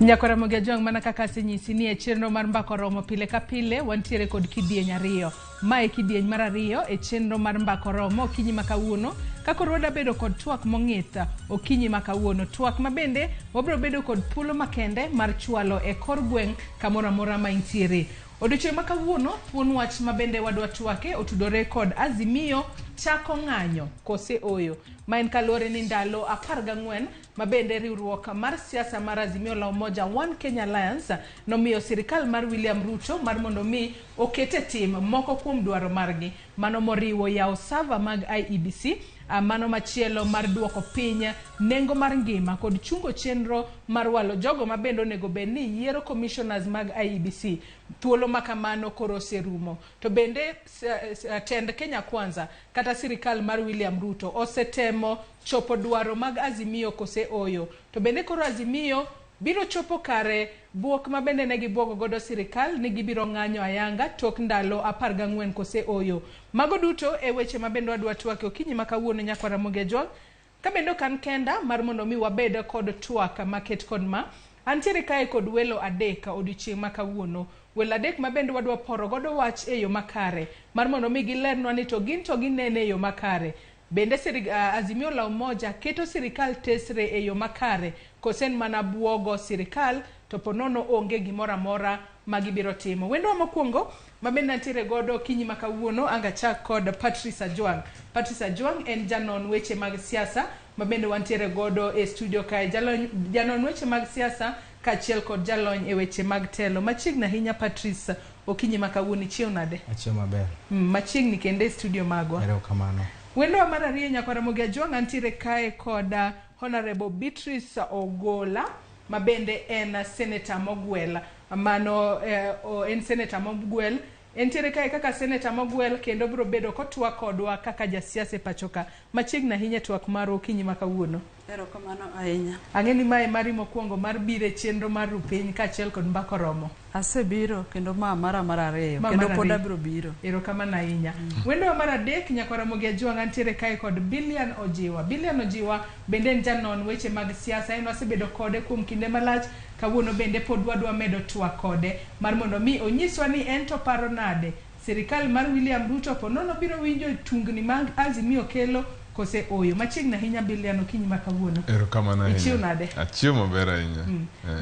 Nyakora Ramogi Ajwang' mana kaka asenyisi ni e chenro mar Mbaka Oromo pile ka pile wantiere kod kidieny ariyo. Ma e kidieny mar ariyo e chenro mar Mbaka Oromo okinyi ma kawuono ka koro wadwa bedo kod twak mong'ith okinyi ma kawuono. Twak ma bende wabiro bedo kod thuolo makende mar chwalo e kor gweng' kamoro amora ma intiere. Odiochieng' ma kawuono thuon wach ma bende wadwa twake otudore kod Azimio chako ng'anyo kose oyo. Ma en kaluwore ni ndalo 14 ma bende riwruok mar siasa mar Azimio la Umoja One Kenya Alliance nomiyo sirikal mar William Ruto mar mondo mi oket e tim moko kuom dwaro margi, mano moriwo yawo server mag IEBC, mano machielo mar duoko piny nengo mar ngima kod chungo chenro mar walo jogo ma bende onego bed ni yiero commissioners mag IEBC. Thuolo ma kamano koro oserumo. To bende tend Kenya Kwanza kata sirikal mar William Ruto osetemo chopo dwaro mag Azimio kose oyo. To bende koro Azimio biro chopo kare buok ma bende ne gibuogo godo sirikal ni gibiro ng'anyo ayanga tok ndalo 14 kose oyo. Mago duto e weche ma bende wadwa twak e okinyi ma kawuono nyakwar Ramogi Ajwang'. Ka bende ok an kenda mar mondo mi wabed kod twak maket kod ma, antiere kae kod welo adek odiochieng' ma kawuono. Welo adek ma bende wadwa poro godo wach e yo makare mar mondo mi gilernwa ni to gin to ginene e yo makare. Bende Azimio la Umoja keto sirikal tesre e yo makare kose en mana buogo sirikal to po nono onge gimoro amora ma gibiro timo. Wendwa mokwongo ma bende antiere godo okinyi ma kawuono anga chak kod Patrice Ajwang'. Patrice Ajwang' en janon weche mag siasa ma bende wantiere godo e studio kae. Jalony, janon weche mag siasa kaachiel kod jalony e weche mag telo. Machiegni ahinya Patrice, okinyi ma kawuono ichiew nade? Achiew maber. Machiegni kendo e studio magwa. Erokamano. Wendowa mar ariyo nyakwar Ramogi Ajwang' antiere kae kod Honorable Beatrice Ogola ma bende en senator mogwel. Mano en senator mogwel. Entiere kae kaka senator mogwel kendo biro bedo kotwak kodwa kaka jasiasa e pacho ka. Machiegni ahinya e twak marwa okinyi ma kawuono. Erokamano ahinya. Ang'e ni mae mari mokwongo mar biro e chenro mar Rupiny kaachiel kod Mbaka Oromo. Asebiro kendo ma mara mar ariyo Ma kendo mar pod ariyo. abiro biro. Erokamano ahinya. Wendowa mar adek nyakwar Ramogi Ajwang' antiere kae kod Billian Ojiwa. Billian Ojiwa bende en janon weche mag siasa, en wasebedo kode kuom kinde malach. Kawuono bende pod wadwa medo twak kode mar mondo mi onyiswa ni en to paro nade sirikal mar William Ruto po nono biro winjo tungni mag Azimio kelo kose oyo. Machiegni ahinya Billian okinyi ma kawuono. Erokamano ahinya. Ichiew nade? Achiew maber ahinya.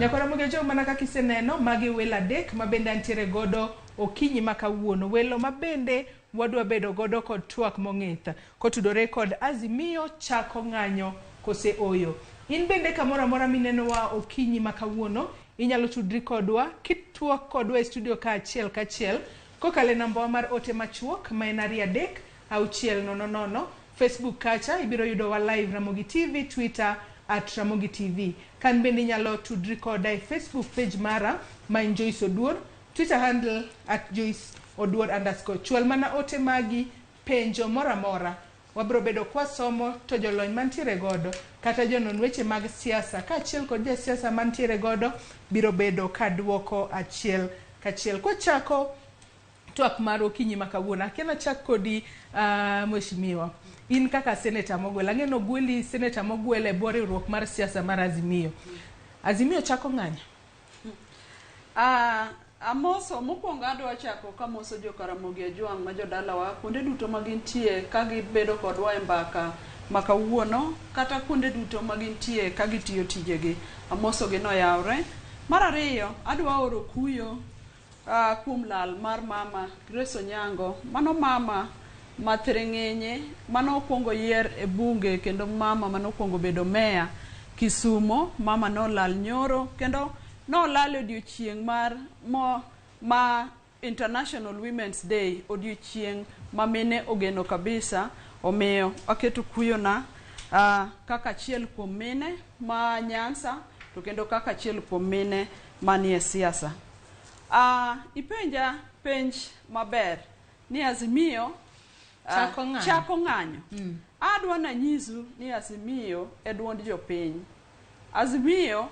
Nyakwar Ramogi Ajwang' mana kaka iseneno magi welo adek ma bende antiere godo okinyi ma kawuono. Welo ma bende wadwa bedo godo kod twak mong'ith kotudore kod Azimio chako ng'anyo kose oyo. In bende kamoro amora minenowa okinyi ma kawuono, inyalo tudri kodwa kitwak kodwa e studio ka achiel kachiel kokalo e nambawa mar ote machuok ma en 2 3 6 0 0. Facebook kacha ibiro yudowa live Ramogi TV, Twitter at Ramogi TV. Kan bende inyalo tudri koda e Facebook page mara ma en Joyce Oduor, Twitter handle at Joyce Oduor underscore. Chwal mana ote magi, penjo moro amora. Wabiro bedo kwasomo to jolony mantiere godo kata jonon weche mag siasa kaachiel kod jasiasa mantiere godo biro bedo ka duoko achiel kachiel. Kwachako twak mar okinyi ma kawuono, akia nachak kodi mheshimiwa. In kaka senator mogwel, ang'e ni ogweli senator mogwel e bwo riwruok mar siasa mar Azimio. Azimio chako ng'anyo. Amoso mokwongo adwa chako kamoso joka Ramogi Ajwang' ma jodalawa kuonde duto ma gintie ka gibedo kodwa e mbaka ma kawuono kata kuonde duto ma gintie ka gitiyo tijegi. Amosogi noyawre. Mar ariyo, adwa oro kuyo kuom lal mar mama Grace Onyango. Mano mama ma thiring'inyi manokwongo yier e bunge kendo mama manokwongo bedo meya Kisumo. Mama nolal nyoro kendo nolal e odiochieng' mar mo ma International Women's Day, odiochieng' ma mine ogeno kabisa. Omiyo aketo kuyona kaka achiel kuom mine ma Nyanza to kendo kaka achiel kuom mine manie siasa. Ipenja penj maber ni Azimio Chako ng'anyo. chako ng'anyo. Adwa nanyisu ni Azimio e duond jopiny. Azimio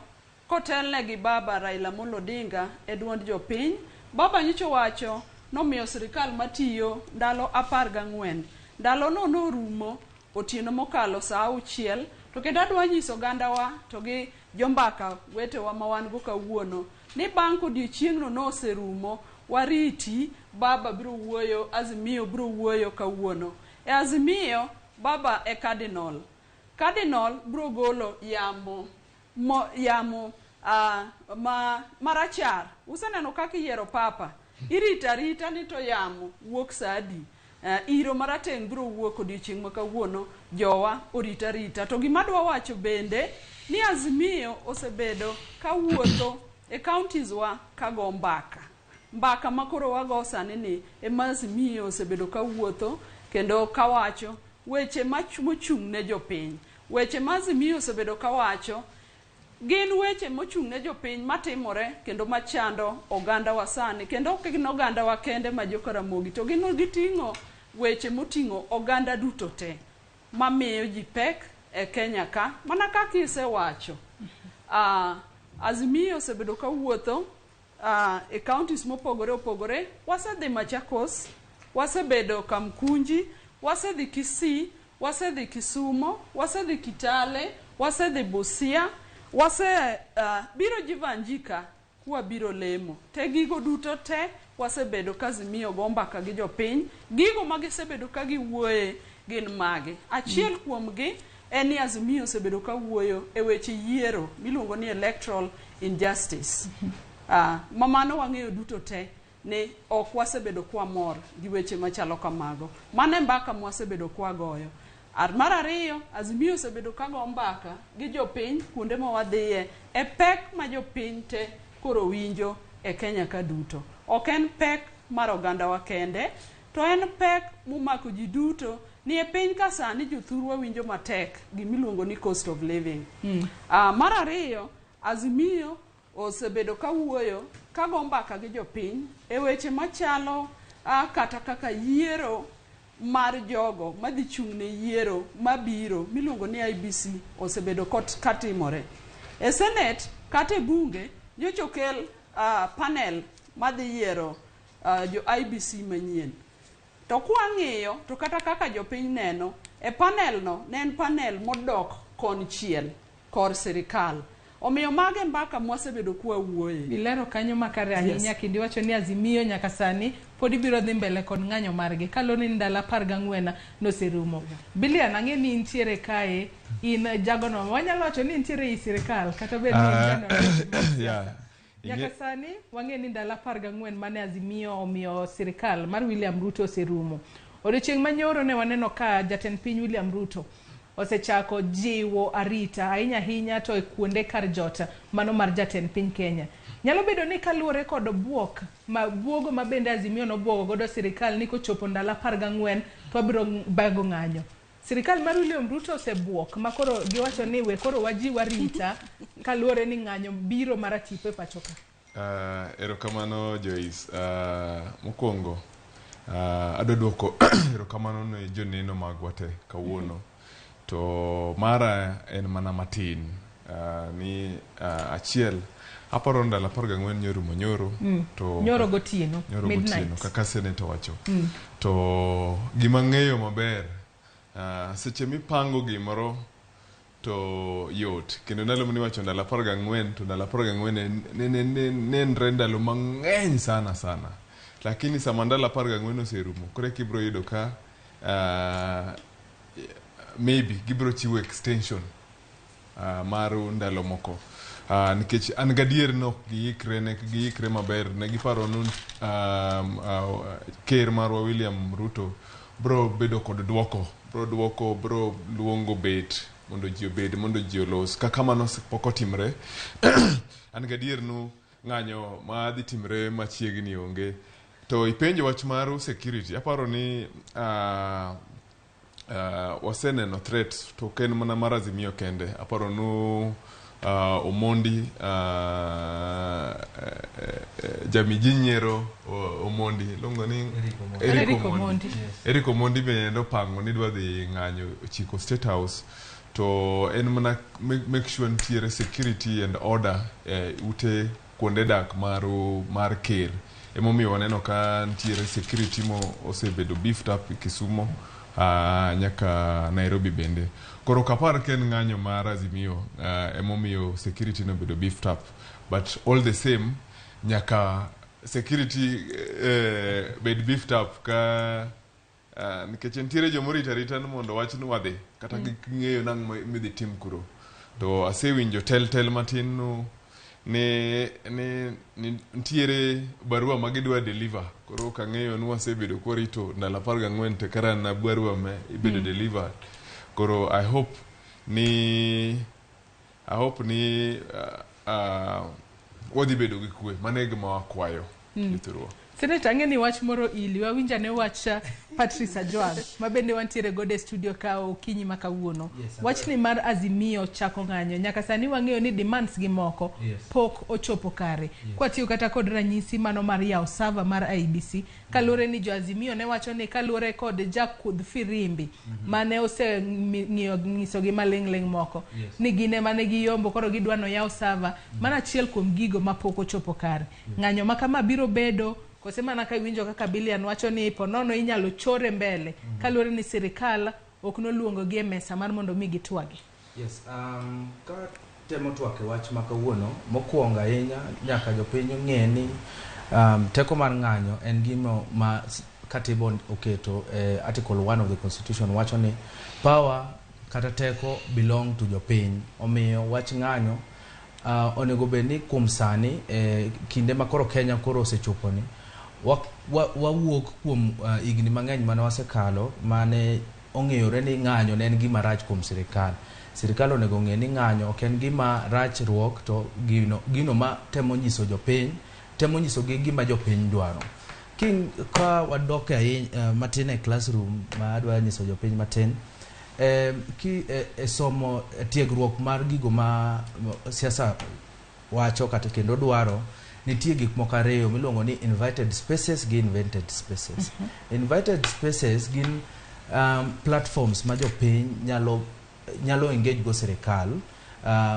kotelne gi baba Raila Amolo Odinga e duond jopiny. Baba nyocha owacho nomiyo sirikal matiyo ndalo 14. Ndalo no norumo otieno mokalo saa 6. To kendo adwa nyiso ogandawa to gi jombaka wetewa ma wan go kawuono ni bang' kodiochieng'no noserumo, wariti baba biro wuoyo, Azimio biro wuoyo kawuono. E Azimio, baba e cardinal. Cardinal biro golo yamo mo, yamo ma marachar. Useneno kaka iyiero papa. Irito arita ni to yamo wuok saa adi. Iro marateng' biro wuok odiochieng' ma kawuono, jowa orita arita. To gima adwa wacho bende ni Azimio osebedo kawuotho e counties wa kago mbaka. Mbaka ma koro wago sani ni ema Azimio osebedo kawuotho kendo kawacho weche mochung' ne jopiny. Weche ma Azimio osebedo kawacho gin weche mochung' ne jopiny matimore kendo machando ogandawa sani, kendo ok gin ogandawa kende ma jo Karamogi, to gin giting'o weche moting'o oganda duto te mamiyo ji pek e Kenya ka. Mana kaka isewacho, Azimio osebedo kawuotho e counties mopogore opogore. Wasedhi Machakos, wasebedo Kamkunji, wasedhi Kisii, wasedhi Kisumo, wasedhi Kitale, wasedhi Busia, wase biro Jivanji ka kwabiro lemo. Te gigo duto te wasebedo ka Azimio go mbaka gi jopiny. Gigo ma gisebedo ka giwuoye gin mage? Achiel kuomgi en ni Azimio osebedo ka wuoyo e weche yiero miluongo ni electoral injustice. Ma mano wang'eyo duto te ni ok wasebedo kwamor gi weche machalo kamago. Mano e mbaka mwasebedo kwagoyo. Mar ariyo, Azimio osebedo ka go mbaka gi jopiny kuonde ma wadhiye e pek ma jopiny te koro winjo e Kenya ka duto. Ok en pek mar ogandawa kende, to en pek momako ji duto ni e piny ka sani jothurwa winjo matek gimiluongo ni cost of living. Mar ariyo, Azimio osebedo ka wuoyo ka go mbaka gi jopiny e weche machalo kata kaka yiero mar jogo madhi chung' ne yiero mabiro miluongo ni IEBC osebedo katimore. E Senate kata e bunge nyocha okel panel madhi yiero jo IEBC manyien. To kwang'iyo to kata kaka jopiny neno, e panel no ne en panel modok konchiel kor sirikal. Omiyo mago e mbaka mwasebedo kwawuoye. Ilero kanyo makare ahinya. Yes. Kendo iwacho ni Azimio nyaka sani pod ibiro dhi mbele kod ng'anyo margi kaluwore ni ndalo 14 noserumo. Bilian, ang'e ni intiere kae, in jagono wanyalo wacho ni intiere ei sirikal kata bed ni in janono weche mag siasa. Nyaka sani wang'e ni ndalo 14 mane Azimio omiyo sirikal mar William Ruto oserumo. Odiochieng' manyoro ne waneno ka jatend piny William Ruto osechako jiwo arita ahinya ahinya to e kuonde kar jot mano mar jatend piny Kenya. Nyalo bedo ni kaluwore kod buok ma buogo ma bende Azimio nobuogo godo sirikal ni kochopo ndalo 14 to wabiro bago ng'anyo. Sirikal mar William Ruto osebuok ma koro giwacho ni we koro wajiw arita kaluwore ni ng'anyo biro maratipo e pacho ka. Erokamano Joyce. Mokwongo adwa duoko erokamano ne joneno magwa te kawuono. To mara en mana matin ni achiel aparo ndalo 14 nyorumo nyoro to Nyoro gotieno, nyoro midnight. Gotieno kaka senator wacho. To gima ng'eyo maber, seche mipango gimoro to yot kendo ndalo maniwacho ndalo 14 to ndalo 14 nenre ndalo mang'eny sana sana, lakini sama ndalo 14 oserumo koro eka ibiro yudo ka maybe gibiro chiwo extension mar ndalo moko, nikech an gadier ni ok giikre, ne giikre maber. Ne giparo ni ker marwa William Ruto bro bedo kod duoko, bro duoko, bro luongo bet mondo ji obed mondo ji olos. Kaka mano pok otimre, an gadier nu ng'anyo ma dhi timre machiegni onge. To ipenjo wach mar security, aparo ni waseneno threats to ok en mana mar Azimio kende. Aparo nu Omondi jamiji nyiero Omondi iluongo ni Eric Eric Omondi. Omondi. Eric Omondi bende opango ni dwa dhi ng'anyo chiko State House, to en mana make sure nitiere security and order e ute kuonde dak mar ker. Emomiyo waneno ka nitiere security mo osebedo beefed up Kisumo. Nyaka Nairobi bende. Koro ok apar ka en ng'anyo mar Azimio emomiyo security nobedo beefed up. But all the same, nyaka security bed beefed up ka nikech nitiere jomorito arita ni mondo wach ni wadhi kata ging'eyo nang' midhi tim kuro. To asewinjo tel tel matin no ni nitiere barua ma gidwa deliver. Koro ok ang'eyo ni wasebedo kwarito ndalo 14 to kara na barua ma ibedo delivered. Koro I hope ni wadhi bedo gi kwe. Mano e gima wakwayo jothurwa. Senator, ang'e ni wach moro ili wawinjo ane wach Patrice Ajwang' ma bende wantiere godo e studio ka okinyi ma kawuono. Yes, Wachni mar Azimio chako ng'anyo nyaka sani wang'eyo ni demands gi moko pok ochopo kare. Kwatiyo kata kod ranyisi mano mar yawo server mar IEBC kaluwore ni jo Azimio ne wacho ni kaluwore kod jakudh firimbi mane oseng'iyo nyisogi maling' ling' moko ni gin ema ne giyombo koro gidwa noyaw server mana achiel kuom gigo mapok ochopo kare. Ng'anyo ma kama biro bedo kose mana ka iwinjo kaka Bilian wacho ni ponono inyalo chore mbele kaluwore ni sirikal ok noluongo gi e mesa mar mondo mi gitwagi. Yes, ka temo twak e wach ma kawuono, mokwongo ahinya nyaka jopiny ong'e ni teko mar ng'anyo en gino ma katiba oketo e article 1 of the constitution wacho ni power kata teko belong to jopiny. Omiyo wach ng'anyo onego bed ni kuom sani kinde ma koro Kenya koro osechopo ni wawuok kuom higni mang'eny mane wasekalo mane ong'eyore ni ng'anyo ne en gima rach kuom sirikal. Sirikal onego ong'e ni ng'anyo ok en gima rach ruok to gino ma temo nyiso jopiny, temo nyisogi gima jopiny dwaro. Ka wadok ahinya matin e classroom ma adwa nyiso jopiny matin, e somo tiegruok mar gigo ma siasa wacho kata kendo dwaro, nitie gik moko ariyo miluongo ni invited spaces gi invented spaces. Invited spaces gin platforms ma jopiny nyalo engage go sirikal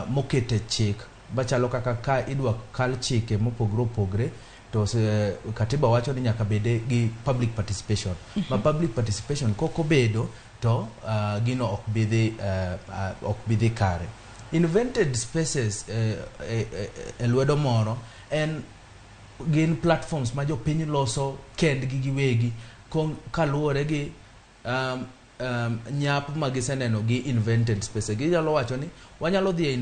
mokete chik machalo kaka ka idwa kal chike mopogore opogore to katiba wacho ni nyaka bede gi public participation. Ma public participation kok obedo to gino ok bi dhi kare. Invented spaces e lwedo moro en gin platforms ma jopiny loso kendgi giwegi kaluwore gi nyap ma giseneno gi invented spaces. Ginyalo wacho ni wanyalo dhi e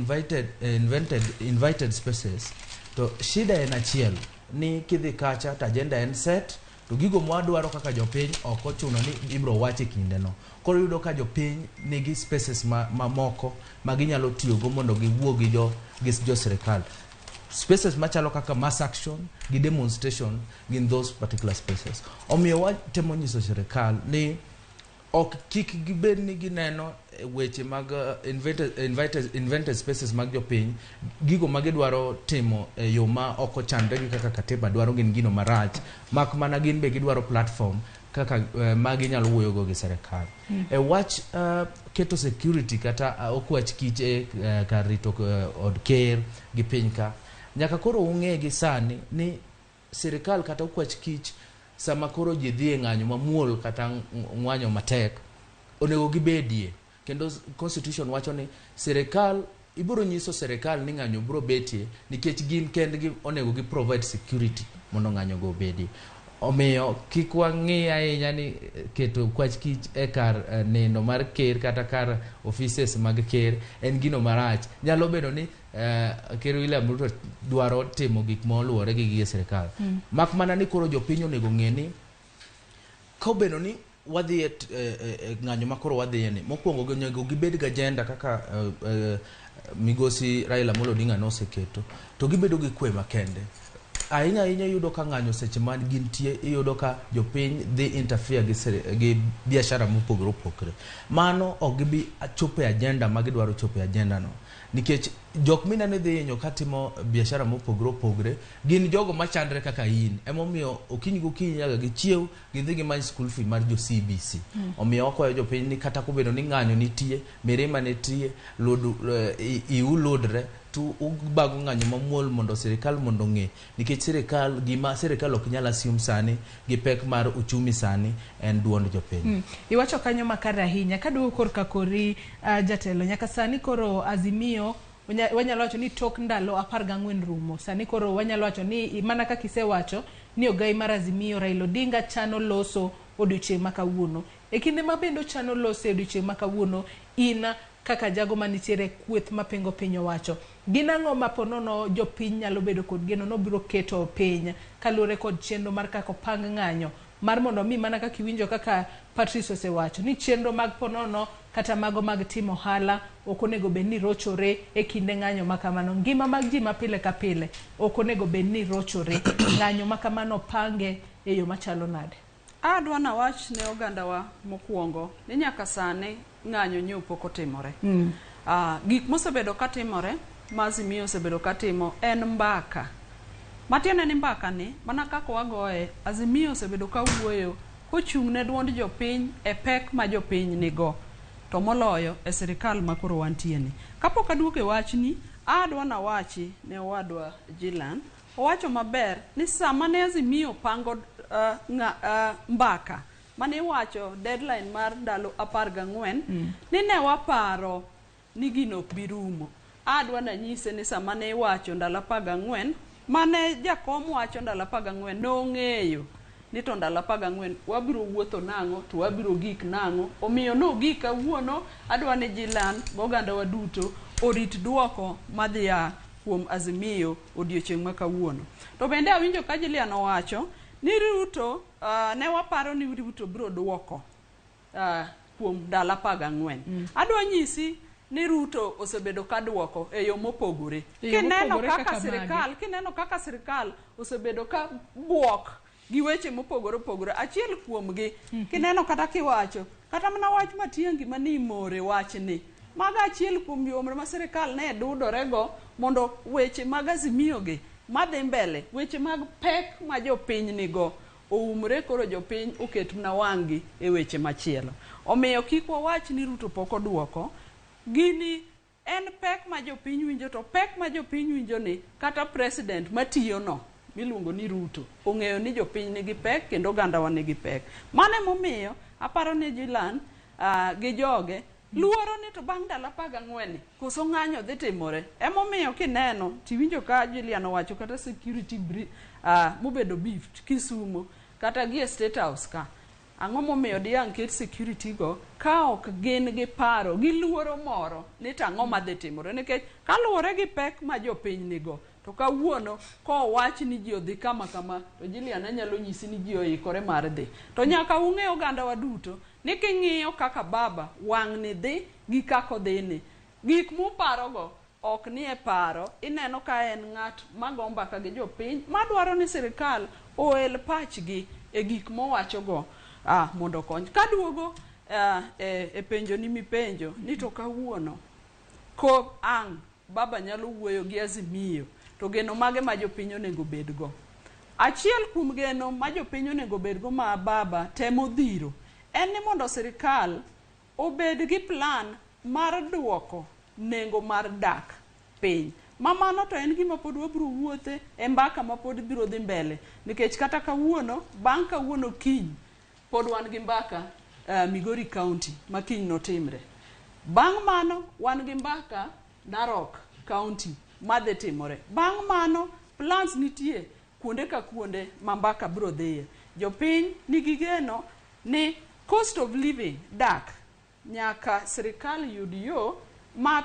invited spaces to shida en achiel ni kidhi kacha to agenda en set to gigo mwadwaro kaka jopiny ok ochuno ni ibro wach e kindeno. Koro iyudo ka jopiny nigi spaces mamoko ma ginyalo tiyogo mondo giwuo gi jo sirikal. Spaces machalo kaka mass action gi demonstration gin those particular spaces. Omiyo watemo nyiso sirikal ni ok kik gibed ni gineno weche mag invented spaces mag jopiny gigo ma gidwaro timo e yo ma ok ochanre gi kaka katiba dwaro gin gino marach mak mana gin be gidwaro platform kaka ma ginyalo wuoyogo gi sirikal. E wach keto security kata okwach kich e kar rito od ker gi piny ka nyaka koro ung'e gi sani ni sirikal kata okwach kich sama koro ji dhi e ng'anyo mamuol kata ng'anyo matek onego gibedie kendo constitution wacho ni sirikal ibiro nyiso sirikal ni ng'anyo biro betie nikech gin kendgi onego gi provide security mondo ng'anyo go obedie. Omiyo kik wang'i ahinya ni keto kwach kich e kar nindo mar ker kata kar offices mag ker en gino marach. Nyalo bedo ni ker William Ruto dwaro timo gik moluwore gi gige sirikal. Mak mana ni koro jopiny onego ng'e ni kobedo ni wadhi e ng'anyo ma koro wadhiye ni mokwongo onego gibed gi agenda kaka migosi Raila Amolo Odinga noseketo to gibedo gi kwe makende ahinya ahinya. Iyudo ka ng'anyo seche ma gintie iyudo ka jopiny dhi interfere gi biashara mopogore opogore mano ok gibi chopo e agenda ma gidwaro chopo e agenda no nikech jok mineno dhi hinyo katimo biashara mopogore opogore gin jogo machandre kaka in. Emomiyo okinyi gokinyi nyaka gichiew gidhi gimany school fee mar jo CBC. Omiyo wakwayo jopiny ni kata kobedo ni ng'anyo nitie mirima nitie iu ludre. tu ubago ng'anyo mamuol mondo sirikal mondo ong'e, nikech sirikal gima sirikal ok nyal assume sani gi pek mar uchumi sani en duond jopiny. Iwacho kanyo makare ahinya. Kaduogo korka kori, jatelo, nyaka sani koro Azimio wanyalo wacho ni tok ndalo 14 rumo. Sani koro wanyalo wacho ni mana kaka isewacho ni ogai mar Azimio Raila Odinga chano loso odiochieng' ma kawuono. E kinde ma bende ochano loso e odiochieng' ma kawuono, in kaka jago manitiere kweth mapingo piny owacho, gin ang'o ma ponono jopiny nyalo bedo kod geno nobiro keto piny kaluwore kod chenro mar kaka opang ng'anyo mar mondo mi mana kaka iwinjo kaka Patrice osewacho ni chenro mag ponono kata mago mag timo ohala ok onego bed ni rochore e kinde ng'anyo ma kamano. Ngima mag ji ma pile ka pile ok onego bed ni rochore. Ng'anyo ma kamano pange e yo machalo nade? Adwa nawach ne ogandawa mokwongo ni nyaka sani ng'anyo nyo pok otimore. Gik mosebedo katimore ma Azimio osebedo katimo en mbaka. Matiende ni mbaka ni mana kaka wagoye, Azimio osebedo kawuoyo kochung' ne duond jopiny e pek ma jopiny nigo, to moloyo e sirikal ma koro wantie ni. Kapok aduogo e wachni, adwa nawachi ne owadwa Jilan, owacho maber ni sama ne Azimio pango mbaka mane iwacho deadline mar ndalo 14 ni ne waparo ni gino ok bi rumo. Adwa nanyise ni sama ne iwacho ndalo 14 mane jakom wacho ndalo 14 nong'eyo ni to ndalo 14 wabiro wuotho nang'o to wabiro gik nang'o, omiyo nogik kawuono. Adwa ni Jilan gogandawa duto orit duoko madhi a kuom Azimio odiochieng' ma kawuono. To bende awinjo ka Jilian owacho ni Ruto, ne waparo ni Ruto biro duoko kuom ndalo 14. Adwa nyisi ni Ruto osebedo ka duoko e yo mopogore. E yo Kineno mopogore kaka kaka mage? sirikal, kineno kaka sirikal osebedo ka buok gi weche mopogore opogore. Achiel kuomgi, kineno kata kiwacho, kata mana wach Matiang'i manimore wachni. Mago achiel kuom yore ma sirikal ne dudorego mondo weche mag Azimio gi madhi mbele, weche mag pek ma jopiny nigo oumre, koro jopiny oket mana wang'gi e weche machielo. Omiyo kik wawach ni Ruto pok oduoko. Gini en pek ma jopiny winjo, to pek ma jopiny winjo ni kata president matiyo no miluongo ni Ruto ong'eyo ni jopiny nigi pek kendo ogandawa nigi pek. Mano emomiyo aparo ni Jilan gi joge luoro ni to bang' ndalo 14 ni koso ng'anyo dhi timore. Emomiyo kineno tiwinjo ka Julian owacho kata security mobedo beefed Kisumo kata gi e State House ka. Ang'o momiyo diang' ket security go ka ok gin gi paro gi luoro moro ni to ang'o madhi timore, nikech kaluwore gi pek ma jopiny nigo to kawuono kowach ni ji odhi kama kama to Julian anyalo nyisi ni ji oikore mar dhi. To nyaka ung'e ogandawa duto ni king'iyo kaka baba wang' ni dhi gi kaka odhi ni, gik muparogo ok ni e paro. Ineno ka en ng'at mago mbaka gi jopiny madwaro ni sirikal oel pachgi e gik mowachogo mondo okony. Kaduogo e penjo ni mipenjo ni to kawuono ko ang' baba nyalo wuoyo gi Azimio to geno mage ma jopiny onego bedgo. Achiel kuom geno ma jopiny onego bedgo ma baba temo dhiro en ni mondo sirikal obed gi plan mar duoko nengo mar dak piny. Ma mano to en gima pod wabiro wuothe e mbaka ma pod biro dhi mbele, nikech kata kawuono, bang' kawuono kiny pod wan gi mbaka Migori County ma kiny notimre. Bang' mano wan gi mbaka Narok County madhi timore. Bang' mano plans nitie kuonde ka kuonde ma mbaka biro dhiye. Jopiny nigi geno ni cost of living dak nyaka sirikal yud yo ma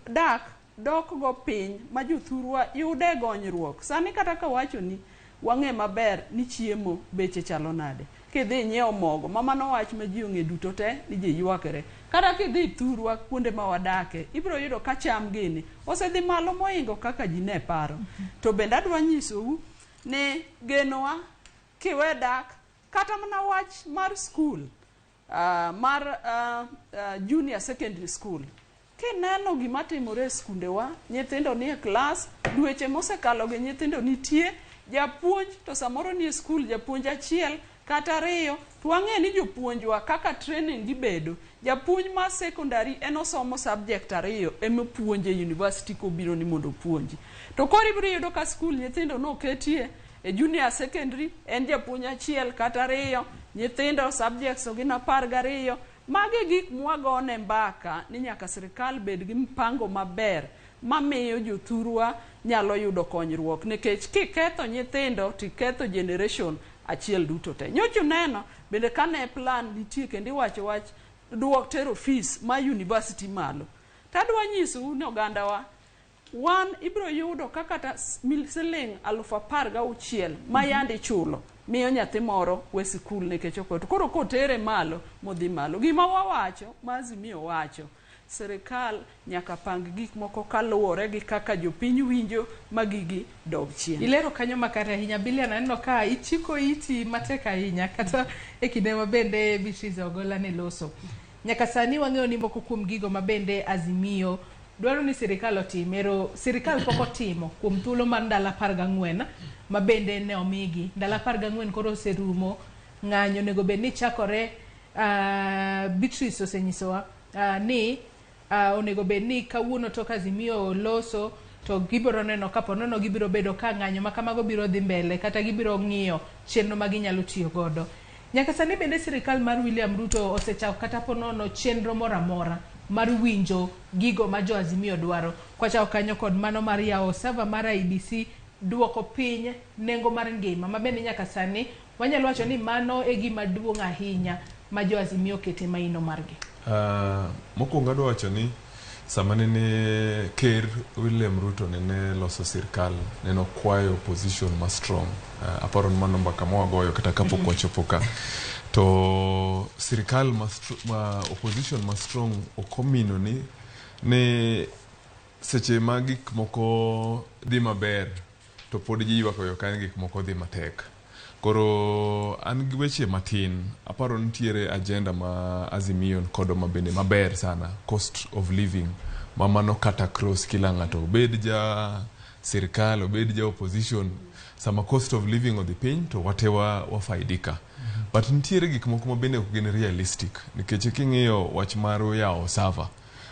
dak dok go piny ma jothurwa yude gonyruok. Sani kata kawacho ni wang'e maber ni chiemo beche chalo nade. Kidhi inyiewo mogo, ma mano wach ma ji ong'e duto te ni ji ywakre. Kata kidhi thurwa kuonde ma wadake, ibiro yudo ka cham gini osedhi malo moingo kaka ji ne paro. To bende adwa nyisou ni genowa kiwe dak kata mana wach mar skul, mar junior secondary school. Kineno gima timore e skundewa, nyithindo nie klas, dweche mosekalo gi nyithindo nitie, japuonj to samoro nie skul japuonj achiel. kata 2, to wang'e ni jopuonjwa kaka training gibedo. Japuonj mar secondary en osomo subject 2 ema puonje university kobiro ni mondo opuonji. To koro ibiro yudo ka skul nyithindo noketie e junior secondary en japuonj 1 kata 2, nyithindo subjects gin 12. Magi gik mwagone mbaka ni nyaka sirikal bed gi mpango maber mamiyo jothurwa nyalo yudo konyruok, nikech kiketho nyithindo tiketho generation achiel duto te. Nyocha uneno bende kane plan nitie kendo iwacho wach duok tero fees ma university malo. Tadwa nyisou ni ogandawa, wan ibiro yudo ka kata siling 16,000 ma yande ichulo miyo nyathi moro we sikul nikech ok. Koro kotere malo modhi malo. Gima wawacho, ma Azimio wacho, sirikal nyaka pang gik moko kaluwore gi kaka jopiny winjo ma gigi dog chien. Ilero kanyo makare ahinya Bilian, aneno ka ichiko iti matek ahinya kata e kinde ma bende Beatrice Ogola ne loso. Nyaka sani wang'eyo ni moko kuom gigo ma bende Azimio dwaro ni sirikal otim, ero sirikal pok otimo kuom thuolo mar ndalo 14 ma bende ne omigi. Ndalo 14 koro oserumo, ng'anyo onego bed ni chakore. Beatrice osenyisowa ni onego bed ni kawuono tok Azimio loso to gibiro neno kapo nono gibiro bedo ka ng'anyo ma kamago biro dhi mbele kata gibiro ng'iyo chenro ma ginyalo tiyo godo. Nyaka sani bende sirikal mar William Ruto osechako kata ponono chenro moro amora mar winjo gigo ma jo Azimio dwaro. Kwachako kanyo kod mano mar yawo server mar IEBC, duoko piny nengo mar ngima ma bende nyaka sani wanyalo wacho ni mano e gima duong' ahinya ma jo Azimio okete maino margi. Mokwongo adwa wacho ni sama nene ker William Ruto nene loso sirkal, nene okwayo opposition ma strong. Aparo ni mano mbaka mwagoyo kata kapok wachopo ka. To sirkal ma opposition ma strong ok omino ni seche ma gik moko dhi maber to pod ji ywak oyo ka ni gik moko dhi matek. Koro an gi weche matin, aparo nitiere agenda ma Azimio kodo mabende maber sana, cost of living, ma mano kata cross kila ng'ato, obed ja sirkal, obed ja opposition, sama cost of living odhi piny to wate wafaidika. But nitiere gik moko ma bende ok gin realistic, nikech king'iyo wach mar yawo server,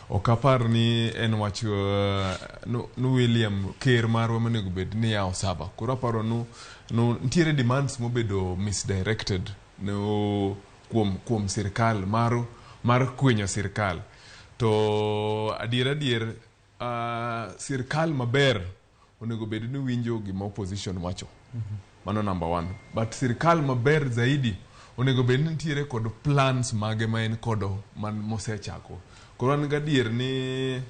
ok apar ni en wach nu William ker marwa monego bed ni yawo server. Koro aparo nu nitiere demands mobedo misdirected no kuom sirkal mar kwinyo sirkal. To adier sirkal maber onego bed ni winjo gima opposition wacho. Mano number 1. But sirkal maber zaidi onego bed ni nitiere kod plans mage ma en kodo man mosechako. Koro an gadier ni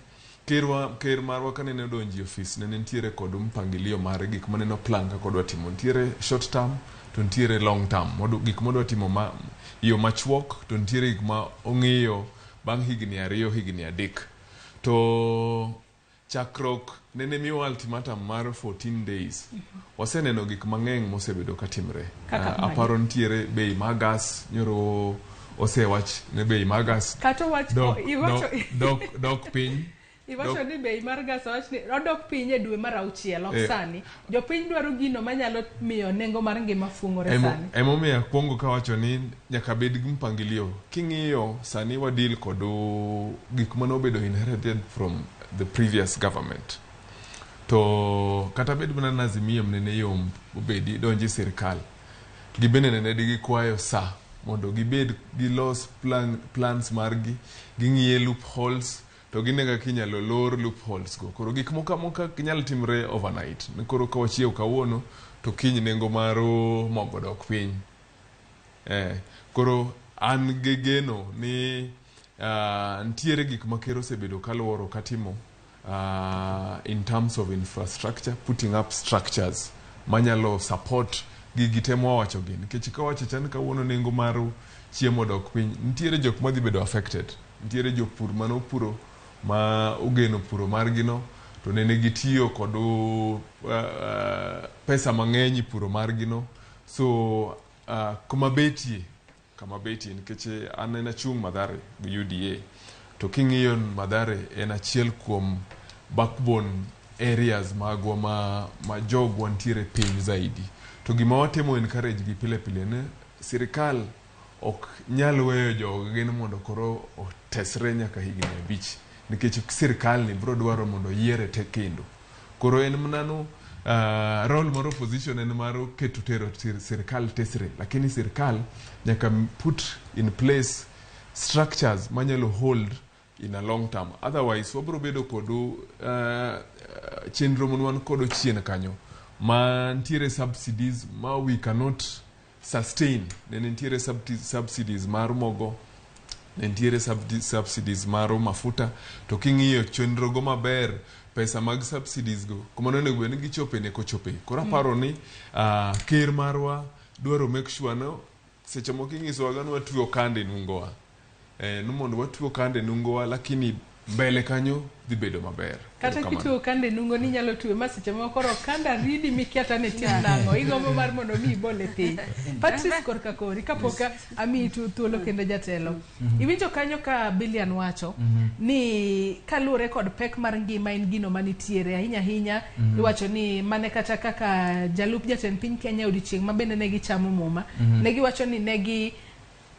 ker marwa kanene odonjo e ofis nene nitiere kod mpangilio mar gik maneno plan kaka odwa timo. Nitiere short term to nitiere long term. Gik modwa timo ma yo machuok to nitiere gik ma ong'iyo bang' higni 2 higni 3. To chakruok nene miwa ultimatum mar 14 days. Waseneno gik mang'eny mosebedo katimre. Aparo nitiere bei mar gas, nyoro osewach ne bei mar gas. Kata wach dok piny. Iwacho ni bei mar gas owach ni odok piny e dwe mar 6 ok sani. Jopiny dwaro gino manyalo miyo nengo mar ngima fung'ore sani. Emomiyo akwongo kawacho ni nyaka bed gi mpangilio. King'iyo sani wadil kod gik manobedo inherited from the previous government. To kata bed mana na Azimio nene yom obedi donji sirkal, gibende nene gikwayo sa mondo gibed gilos plans margi, ging'iye loopholes to ginega kinyalo lor loopholes go. Koro gik moko amoka nyalo timre overnight. Koro ka wachiew kawuono to kiny nengo mar mogo dok piny. Koro an gi geno ni nitiere gik ma ker osebedo kaluoro katimo in terms of infrastructure, putting up structures manyalo support gigi te mwawacho gi. Nikech kawacho chan kawuono nengo mar chiemo dok piny, nitiere jok madhi bedo affected. Nitiere jopur manopuro ma ogeno puro margi no to nene gitiyo kod pesa mang'eny e puro margi no. So kuma betie nikech an en achung' Mathare gi UDA, to king'iyo Mathare en achiel kuom backbone areas magwa ma jogwa nitiere piny zaidi. To gima watemo encourage gi pile pile ne Sirikal ok nyal weyo jogo gin mondo koro otesre nyaka higni 5, nikech sirikal ni biro dwaro mondo yiere te kendo. Koro en mana role mar opposition en mar keto tero sirikal tesre, lakini sirikal nyaka put in place structures manyalo hold in a long term. Otherwise wabiro bedo kod chenro man kodo chien kanyo ma ntiere subsidies ma we cannot sustain. Ne nitiere subsidies mar mogo, ne nitiere subsidies mar mafuta, to king'iyo chenro go maber, pesa mag subsidies go kuma nonego bed ni gichope ne kochope. Koro aparo ni ker marwa dwaro make sure no seche moko inyisowa ni watwe okanda e nungowa, ni mondo watwe okanda e nungowa, lakini mbele kanyo dhi bedo maber. Kata kitwe okanda e nungo ni nyalo twe ma seche moko koro okanda ridi mikia ta ne tim nang'o, igombo mar mondo mi ibole piny. Patrice, korka kori kapok amiyi thuolo kendo jatelo. Iwinjo kanyo ka Bilian wacho ni kaluwore kod pek mar ngima en gino manitiere ahinya ahinya. Iwacho ni mane kata kaka jalup jatend piny Kenya odiochieng' ma bende ne gichamo muma, ne giwacho ni ne gi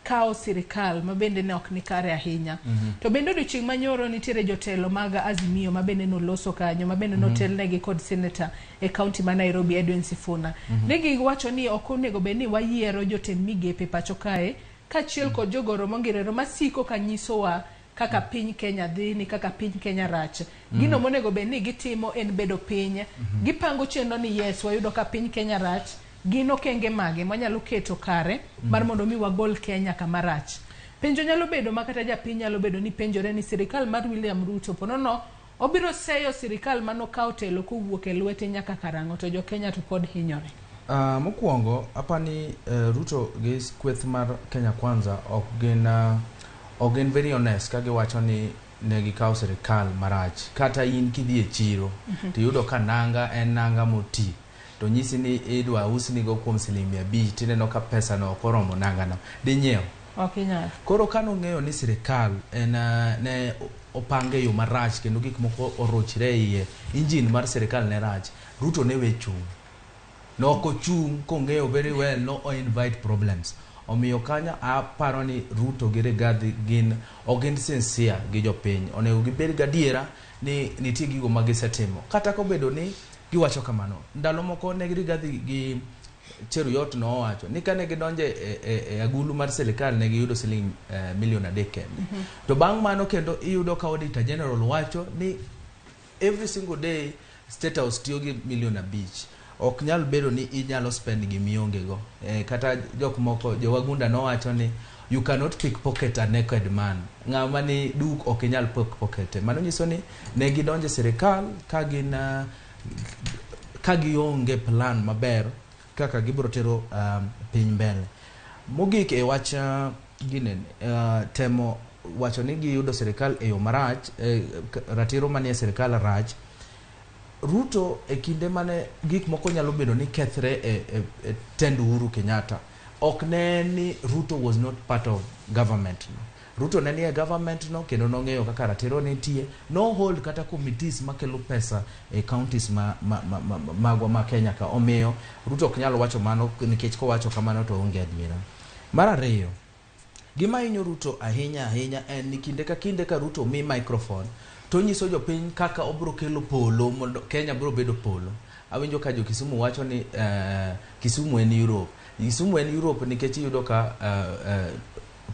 kawo sirikal ma bende ne ok ni kare ahinya. To bende odiochieng' manyoro nitiere jotelo mag Azimio ma bende noloso kanyo, ma bende notelnegi kod seneta e kaunti ma Nairobi Edwin Sifuna. Ne giwacho ni ok onego bed ni wayiero jotend migepe pacho kae kaachiel kod jogoro mongirore masiko ka nyisowa kaka piny Kenya dhi, ni kaka piny Kenya rach. Gino monego bed ni gitimo en bedo piny. Gipango chenro ni yes, wayudo ka piny Kenya rach, gin okenge mage mwanyalo keto kare mar mondo mi wagol Kenya kama rach. Penjo nyalo bedo ma kata japiny nyalo bedo ni penjore ni sirikal mar William Ruto ponono obiro seyo sirikal manokawo telo kowuok e lwete nyaka karang'o, to jo Kenya to pod hinyore. Mokwongo apani Ruto gi kweth mar Kenya Kwanza ok gin very honest ka giwacho ni ne gikawo sirikal marach. Kata in kidhi e chiro tiyudo ka nanga en nanga moti, to nyisi ni idwa usnigo kuom siling 500, tineno ka pesa no ok oromo nangano, dinyiew? Ok inyal. Koro kanong'eyo ni sirikal en ne opange e yo marach kendo gik moko orochre e iye, engine mar sirikal ne rach, Ruto ne we chung'. Nok ochung' kong'eyo very well no o invite problems. Omiyo kanyo aparo ni Ruto gi Rigathi gin ok gin sincere gi jopiny. Onego gibed gadiera ni nitie gigo ma gisetimo. Kata kobedo ni giwacho kamano, ndalo moko ne Rigathi gi Cheruiyot nowacho ni kane gidonjo e agulu mar sirikal ne giyudo siling milion 3 kende. To bang' mano kendo iyudo ka Auditor General wacho ni every single day State House tiyo gi milion 5. Ok nyal bedo ni inyalo spend gimionge go. Kata jok moko jowagunda nowacho ni you cannot pickpocket a naked man. Ng'ama ni duk ok inyal pickpocket. Mano nyiso ni ne gidonjo e sirikal ka gin ka gionge plan maber kaka gibiro tero piny mbele. Mogik e wach ginene temo wacho ni giyudo sirikal e yo marach, ratiro manie sirikal rach. Ruto e kinde mane gik moko nyalo bedo ni kethre e tend Uhuru Kenyatta, ok ne ni Ruto was not part of government no. Ruto ne nie government no kendo nong'eyo kaka ratiro nitie. No hold kata committees makelo pesa e counties magwa ma Kenya ka. Omiyo Ruto ok nyal wacho mano, nikech kowacho kamano to onge adiera. Mar ariyo, gima hinyo Ruto ahinya ahinya en ni kinde ka kinde ka Ruto mi microphone to onyiso jopiny kaka obiro kelo polo mondo Kenya biro bedo polo. Awinjo ka jo Kisumu wacho ni Kisumu en Europe. Kisumu en Europe nikech iyudo ka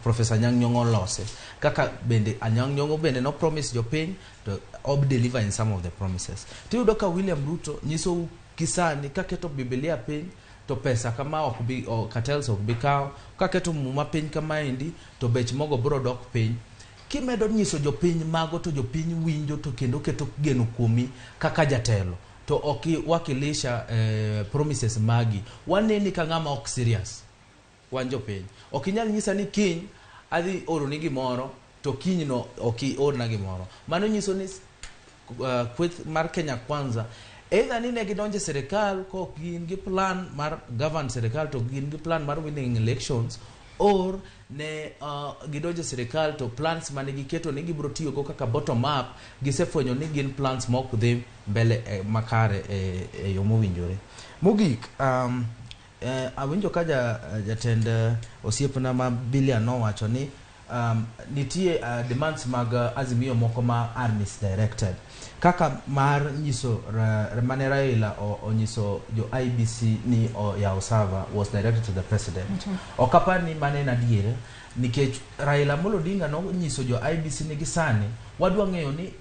Professor Anyang' Nyong'o olose. Kaka bende Anyang' Nyong'o bende no promise jopiny to ob deliver in some of the promises. Tiyudo ka William Ruto nyisou kisani kaketo Biblia piny to pesa kama ok bi o, cartels ok bi kawo, kaketo muma piny kamaendi to bech mogo biro dok piny. Kimedo nyiso jopiny mago to jopiny winjo to kendo keto geno kuomi kaka jatelo, to ok wakilisha promises magi, waneni ka ng'ama ok serious. Wan jopiny ok inyal nyisa ni kiny adhi oroni gimoro to kiny no ok iorna gimoro. Mano nyiso ni kweth mar Kenya Kwanza either ni ne gidonjo e sirikal kok gin gi plan mar govern sirikal to gin gi plan mar winning elections, or ne gidonjo e sirikal to plans mane giketo ni gibiro tiyogo kaka bottom up gisefwenyo ni gin plans ma ok dhi mbele makare e yo mowinjore. Mogik Awinjo ka jatend osiepna ma Bilian nowacho ni nitie demands mag Azimio moko ma are misdirected, kaka mar nyiso mane Raila onyiso jo IEBC ni oyaw server was directed to the president. Ok apar ni mano en adier, nikech Raila Amolo Odinga nonyiso jo IEBC ni gisani wadwa ng'eyo ni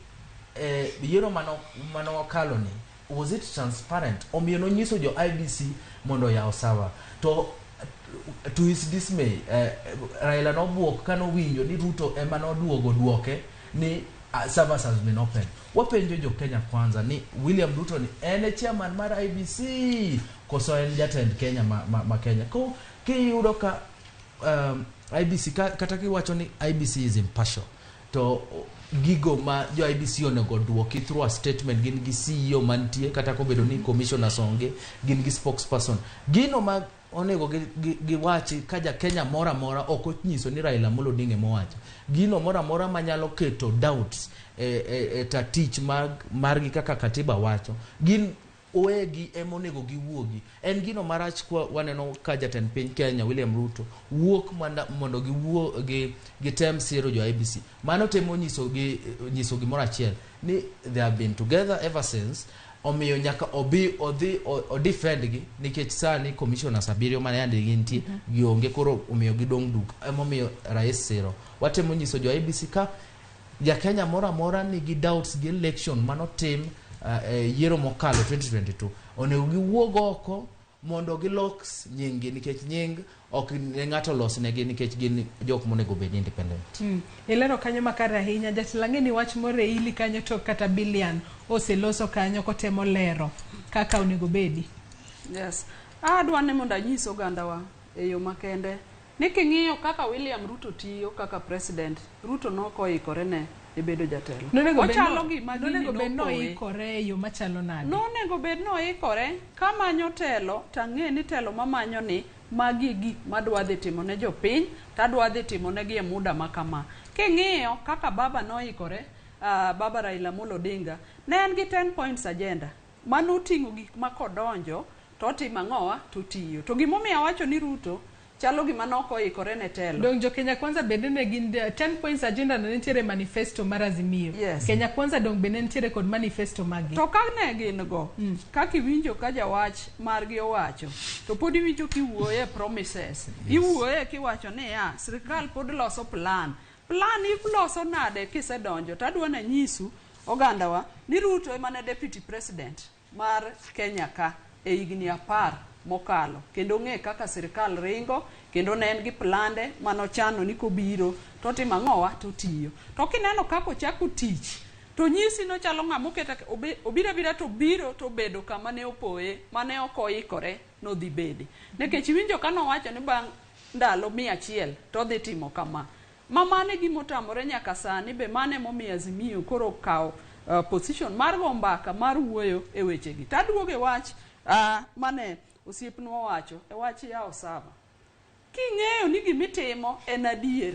yiero mano wakalo ni, was it transparent? Omiyo nonyiso jo IEBC mondo oyaw server. To his dismay, Raila nobuok kanowinjo ni Ruto ema noduogo duoke ni servers has been opened. Wapenjo jo Kenya Kwanza ni William Ruto ni en e chairman mar IEBC koso en jatend Kenya ma Kenya? Ko kiyudo ka IEBC kata kiwacho ni IEBC is impartial, to gigo ma jo IEBC onego duoki through a statement, gin gi CEO mantie, kata kobedo ni commissioners onge, gin gi spokesperson, gino ma onego giwachi ka ja Kenya moro amora ok onyiso ni Raila Amolo Odinga emowacho gino moro amora manyalo keto doubts e tatich margi kaka katiba wacho, gin owegi ema onego giwuogi. En gino marach kwa waneno ka jatend piny Kenya William Ruto wuok mondo giwuo gi gitem siro jo IEBC. Mano temo nyiso gimoro achiel ni they have been together ever since. Omiyo nyaka obi odhi o defend gi, nikech sani commissioners abiriyo mane yande gintie gionge koro, omiyo gidong' duk. Emomiyo rais siro. Watemo nyiso jo IEBC ka ja Kenya moro amora nigi doubts gi election manotim yiero mokalo 2022, onego giwuog oko mondo gilok nying gi, nikech nying ok ne ng'ato losnegi, nikech gin jok monego bed independent. Ilero kanyo makare ahinya, jatelo. Ang'e ni wach moro e ili kanyo to kata Bilian oseloso kanyo kotemo lero kaka onego bedi. Yes. Adwa ni mondo anyis ogandawa e yo makende ni king'iyo kaka William Ruto tiyo kaka president, Ruto nok oikore ne e bedo jatelo. Nonego bed Ochalo gima gini nonego bed nopowe. Noikore e yo machalo nade? Nonego bed noikore kamanyo telo, tang'e ni telo mamanyo ni magi e gik madwa dhi timo ne jopiny, tadwa dhi timo negi e muda ma kama. King'iyo kaka baba noikore, baba Raila Amolo Odinga, ne en gi 10 points agenda manoting'o gik ma kodonjo to otimo ang'owa to tiyo. To gimomiyo awacho ni Ruto chalo gima nok oikore ne telo. Dong jo Kenya Kwanza bende ne gin 10 points agenda no nitiere e manifesto mar Azimio. Yes. Kenya Kwanza dong bende nitiere kod manifesto maggi. To ka ne gin go, kaka iwinjo ka jawach margi owacho, to pod iwinjo kiwuoye promises. Iwuoye kiwacho niya, sirikal pod loso plan. Plan iloso nade kisedonjo? To adwa nanyisu ogandawa ni Ruto ema ne deputy president mar Kenya ka e higni 10 mokalo, kendo ong'e kaka sirikal ringo, kendo ne en gi plande manochano ni kobiro to otimo ang'owa to otiyo. To kineno kaka ochako tich, to nyisi nochalo ng'ama oketo obiro abira to biro to obedo kama ne opoye mane ok oikore nodhi bede, nikech iwinjo ka nowacho ni bang' ndalo 100 to odhi timo kama ma mano e gima otamore nyaka sani. Be mano emomiyo Azimio koro okawo position mar go mbaka mar wuoyo e wechegi. Taduogo e wach mane osiepnwa owacho e wach yawo server. King'eyo ni gimitimo en adier,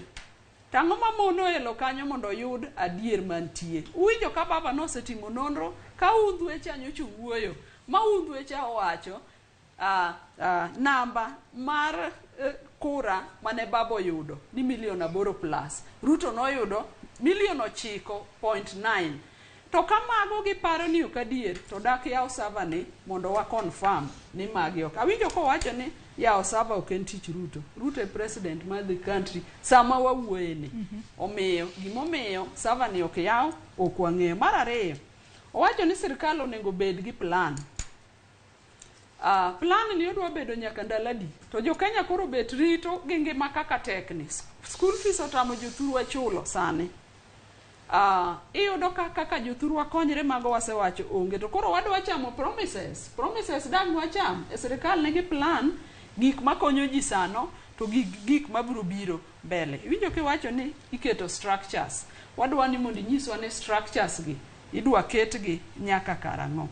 tang'o mamono elo kanyo mondo oyud adier mantie? Uwinjo ka baba nosetimo nonro ka Undhwe cha nyocha owuoyo ma Undhwe cha owacho namba mar kura mane baba oyudo ni milion 8 plus, Ruto noyudo milion 9.9. To ka mago giparo ni ok adier, to dak yaw server ni mondo wa confirm ni magi ok. Awinjo kowacho ni yawo server ok en tich Ruto. Ruto e president mar the country sama wawuoye ni. Omiyo gimomiyo server ni ok yaw ok wang'eyo. Mar ariyo, owacho ni sirikal onego bed gi plan. Plan ni odwa bedo nyaka ndalo adi? To jo Kenya koro bet rito gi ngima kaka tekni. School fees otamo jothurwa chulo sani. Iyudo ka kaka jothurwa konyre mago wasewacho onge. To koro wadwa chamo promises. Promises dang' wacham. E sirikal nigi plan gik makonyo ji sano to gi gik mabiro biro mbele. Iwinjo kiwacho ni iketo structures. Wadwa ni mondo inyiswa ni structures gi idwa ketgi nyaka karang'o.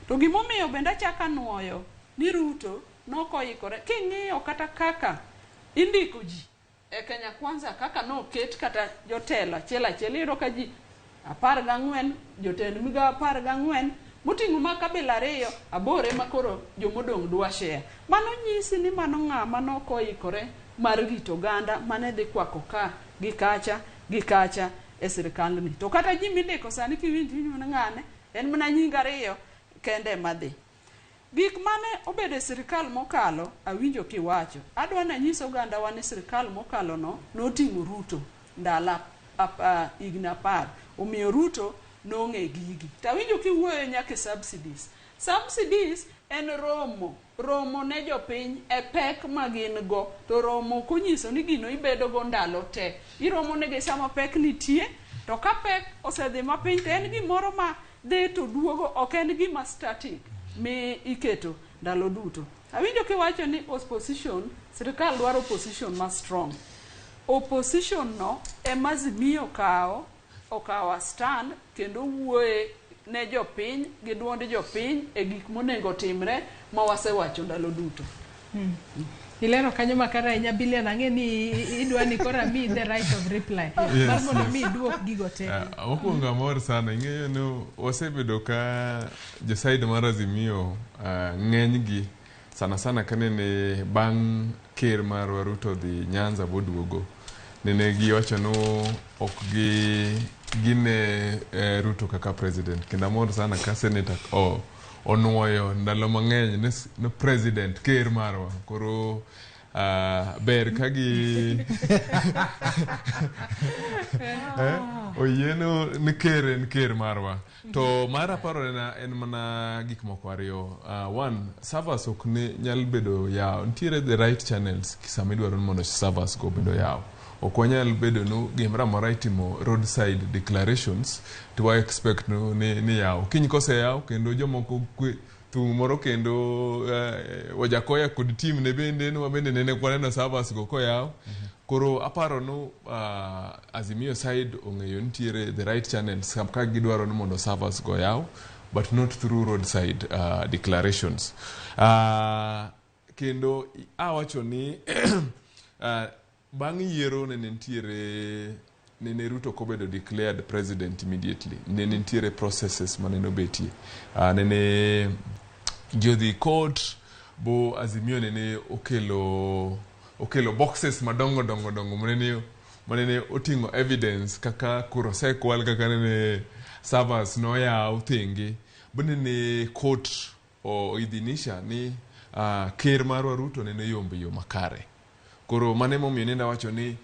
To gimomiyo bende achako anuoyo ni Ruto nokoikore, king'iyo kata kaka indiko ji e Kenya Kwanza, kaka noket kata jotelo achiel achiel, iyudo ka ji 14, jotend migao 14. Moting'o ma kabila 2, 8 ema koro jomodong' dwa share. Mano nyisi ni mano ng'ama nok oikore mar rito oganda mane dhi kwako ka gi kacha gi kacha e sirikandni. To kata ji mindiko sani kiwinjo ni ng'ane en mana nying 2 kende ema dhi. Gik mane obedo e sirikal mokalo awinjo kiwacho. Adwa nanyis ogandawa ni sirikal mokalo no noting'o Ruto ndalo higni 10. Omiyo Ruto nong'e gigi. Tawinjo kiwuoyo nyaka e subsidies. Subsidies en romo. Romo ne jopiny e pek ma gin go. To romo ok onyiso ni gino ibedo go ndalo te. Iromo negi sama pek nitie, to ka pek osedhi mapiny to en gimoro ma dhi to duogo, ok en gima static mi iketo ndalo duto. Awinjo kiwacho ni opposition, sirikal dwaro opposition ma strong. Opposition no ema Azimio okawo a stand kendo wuoye ne jopiny gi duond jopiny e gik monego timre ma wasewacho ndalo duto. Ilero kanyo makare ahinya Bilian, ang'e ni idwa ni koro amiyi the right of reply. Mar mondo mi iduok gigo te. Mokwongo amor sana, ing'eyo ni wasebedo ka jo side mar Azimio ng'enygi sana sana kanene bang' ker marwa Ruto dhi Nyanza boduogo nene giwacho ni ok gi gine Ruto kaka president kendo amor sana ka senator onuoyo ndalo mang'eny ni president ker marwa koro ber ka gi oyieno ni ker en ker marwa to mar aparo en mana gik moko ariyo. One, servers ok ne nyal bedo yaw, nitiere the right channels sama idwaro ni mondo servers go bedo yaw. Ok wanyal bedo ni gimoro amora itimo roadside declarations to wa expect ni yaw kiny koseyaw kendo jomoko thum moro kendo Wajakoya kod team ne bende ne wabende nene kwaneno servers go koyaw. Koro aparo ni Azimio side ong'eyo nitiere the right channels ka gidwaro ni mondo servers go yaw, but not through roadside declarations. Kendo awacho ni bang' yiero nene nitiere nene Ruto kobedo declared president immediately, nene nitiere processes manene obetie. Nene jodhi court bo Azimio nene okelo boxes madongo dongo dongo manene oting'o evidence kaka kura osekwal, kaka nene servers noyaw thenge bo nene court oidhinisha ni ker marwa Ruto nene oyombo e yo makare. Koro mano emomiyo nende awacho ni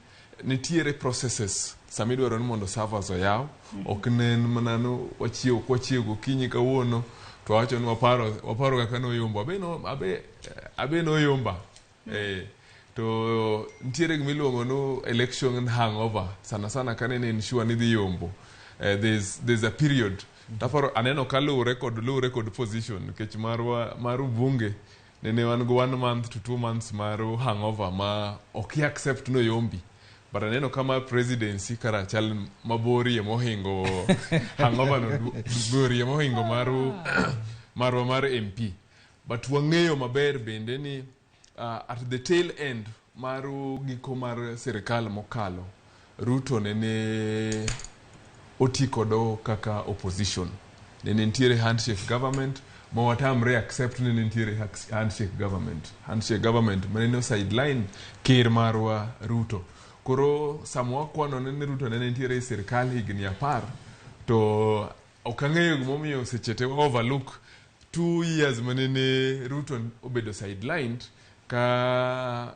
nitiere processes sama idwaro ni mondo servers oyaw. Ok ne en mana no wachiew kwachiew gokinyi kawuono to wawacho ni waparo kaka noyombo abe noyomba. To nitiere gima iluongo ni election hangover sana sana ka nene en sure ni dhi yombo. There's a period. Taparo aneno ka luwre kod position nikech marwa mar ubunge nene wan go 1 month to 2 months mar hangover ma ok i accept no yombi. But aneno kama presidency kara chal maborie mohingo hangover no borie mohingo marwa mar MP. But wang'eyo maber bende ni at the tail end mar giko mar sirikal mokalo, Ruto nene oti kodo kaka opposition. Nene nitiere handshake government ma watamre accept nene nitiere handshake government. Handshake government manene sideline ker marwa Ruto. Koro sama wakwano nene Ruto nene nitiere e sirikal higni 10 to ok ang'eyo gimomiyo seche te overlook 2 years manene Ruto obedo sidelined ka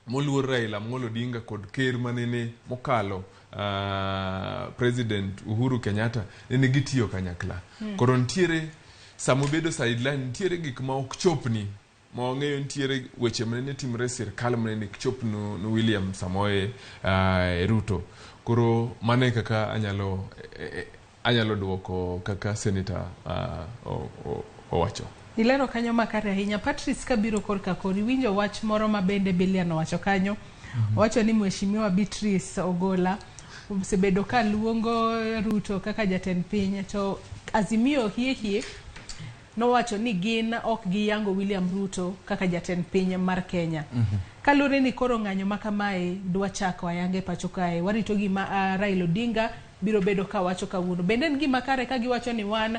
moluor Raila Amolo Odinga kod ker manene mokalo President Uhuru Kenyatta nene gitiyo kanyakla. Koro nitiere sama obedo sideline nitiere gik ma ok chopni ma wang'eyo nitiere weche manene timre e sirikal manene ok chop no William Samoei Ruto. Koro mano e kaka anyalo duoko kaka senator owacho. Ilero kanyo makare ahinya. Patrice, kabiro korka kori, winjo wach moro ma bende Bilian owacho kanyo. Owacho ni Mheshimiwa Beatrice Ogola osebedo ka luongo Ruto kaka jatend piny, to Azimio hie nowacho ni gin ok giyango William Ruto kaka jatend piny mar Kenya. Kaluwore ni koro ng'anyo ma kamae dwa chako ayanga e pacho kae, warito gima Raila Odinga biro bedo ka wacho kawuono. Bende en gima kare ka giwacho ni wan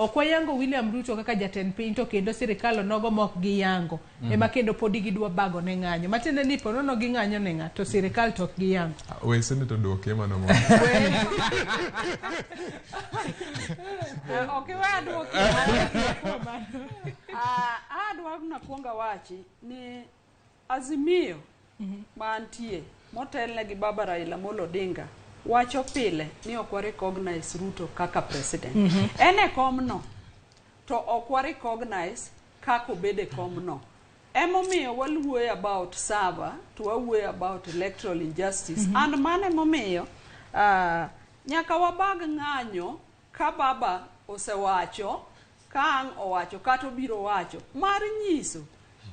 Ok wayango William Ruto kaka jatend piny to kendo sirikal onogo mok giyango. Ema kendo podi gidwa bago ne ng'anyo. Matiende ni ponono ging'anyo ne ng'a to sirikal to ok giyango. We senator duoke mano mondo. Ok iwe aduoki. Adwa nakuong awachi ni Azimio mantie motelne gi Baba Raila Amolo Odinga wacho pile ni ok wa recognize Ruto kaka president. En e komno to ok wa recognize kaka obedo e komno. Emomiyo waluoyo about server to wawuoyo about electoral injustice. And mano emomiyo nyaka wabag ng'anyo ka baba osewacho, ka ang' owacho kata obiro wacho mar nyiso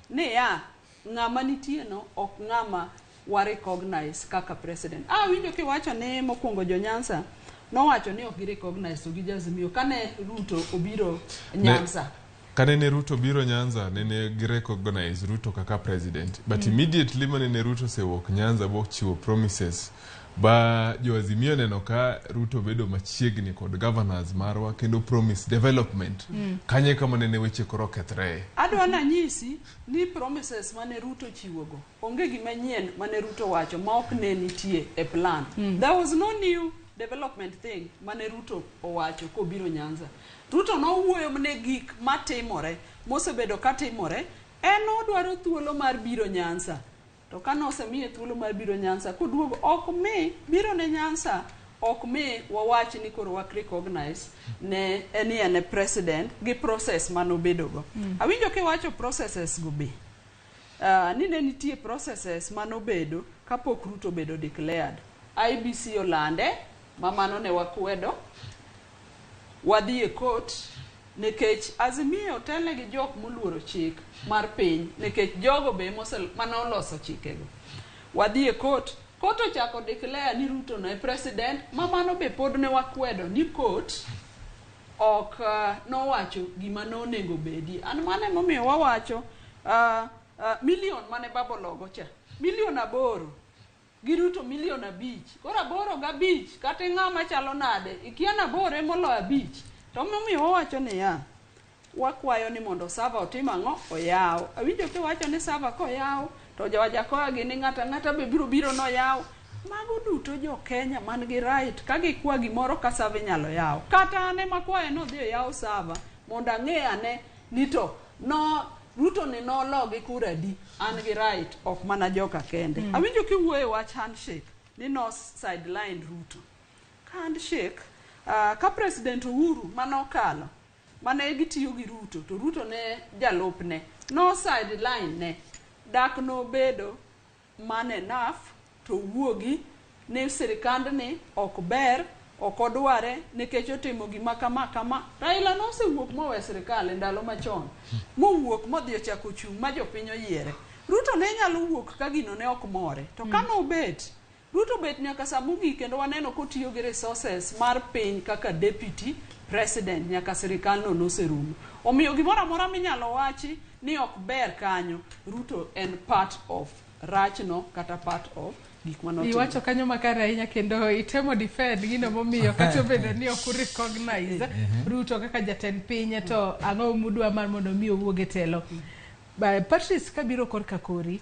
niya ng'ama nitie no ok ng'ama wa recognize kaka president. Awinjo kiwacho ni mokwongo jo Nyanza nowacho ni ok gi recognize to gi Azimio kane Ruto obiro Nyanza. Kane Ruto biro Nyanza, nene gi recognize Ruto kaka president. But immediately manene Ruto osewuok Nyanza bochiwo promises, ba jo Azimio neno ka Ruto bedo machiegni kod governors marwa kendo promise development. Kanye kama nene weche koro kethre. Adwa nanyisi ni promises mane Ruto chiwogo onge gima nyien mane Ruto wacho ma ok ne nitie e plan. There was no new development thing mane Ruto owacho kobiro Nyanza. Ruto nowuoyo ne gik matimore mosebedo katimore. En odwaro thuolo mar biro Nyanza. To ka nosemiye thuolo mar biro Nyanza koduogo ok mi biro ne Nyanza ok mi wawach ni koro wak recognize ne ni en e president gi process manobedogo. Awinjo kiwacho processes go be. Ni ne nitie processes manobedo kapok Ruto obedo declared. IEBC olande ma mano ne wakwedo. Wadhi e court nikech Azimio telne gi jok moluoro chik mar piny nikech jogo be manoloso chikego. Wadhi e court, court ochako declare ni Ruto no e president ma mano be pod ne wakwedo ni court ok nowacho gima nonego bedi. An mano emomiyo wawacho milion mane baba ologo cha, milion 8 gi Ruto milion 5. Koro 8 gi 5 kata ng'ama chalo nade ikia ni 8 emoloyo 5. To momiyo wawacho niya, wakwayo ni mondo server otim ang'o? Oyaw. Awinjo kiwacho ni server koyaw to jo Wajackoyah gi ni ng'ata ng'ata be biro biro noyaw. Mago duto jo Kenya man gi right ka gikwa gimoro ka server inyalo yaw. Kata an ema kwaye ni odhi oyaw server mondo ang'e ane ni to no Ruto ni nolo gi kura adi. An gi right ok mana joka kende. Awinjo kiwuoyo e wach handshake ni no sideline Ruto. Handshake ka President Uhuru manokalo mane gitiyo gi Ruto to Ruto ne jalupne no sideline ne dak nobedo man enough to wuogi ni sirikandni ok ber ok odware nikech otimo gima kama kama. Raila nosewuok mowe sirikal e ndalo machon mowuok modhi ochako chung' ma jopiny oyiere. Ruto ne nyalo wuok ka gino ne ok more to ka nobet Ruto bet nyaka sa mogik kendo waneno kotiyo gi resources mar piny kaka deputy president nyaka sirikal no noserumo. Omiyo gimoro amora minyalo wachi ni ok ber kanyo, Ruto en part of rachno kata part of gik manotimo. Iwacho kanyo makare ahinya kendo itemo defend gino momiyo kata obedo ni ok recognize Ruto kaka jatend piny to ang'o mudwa mar mondo mi owuog e telo. Patrice kabiro korka kori,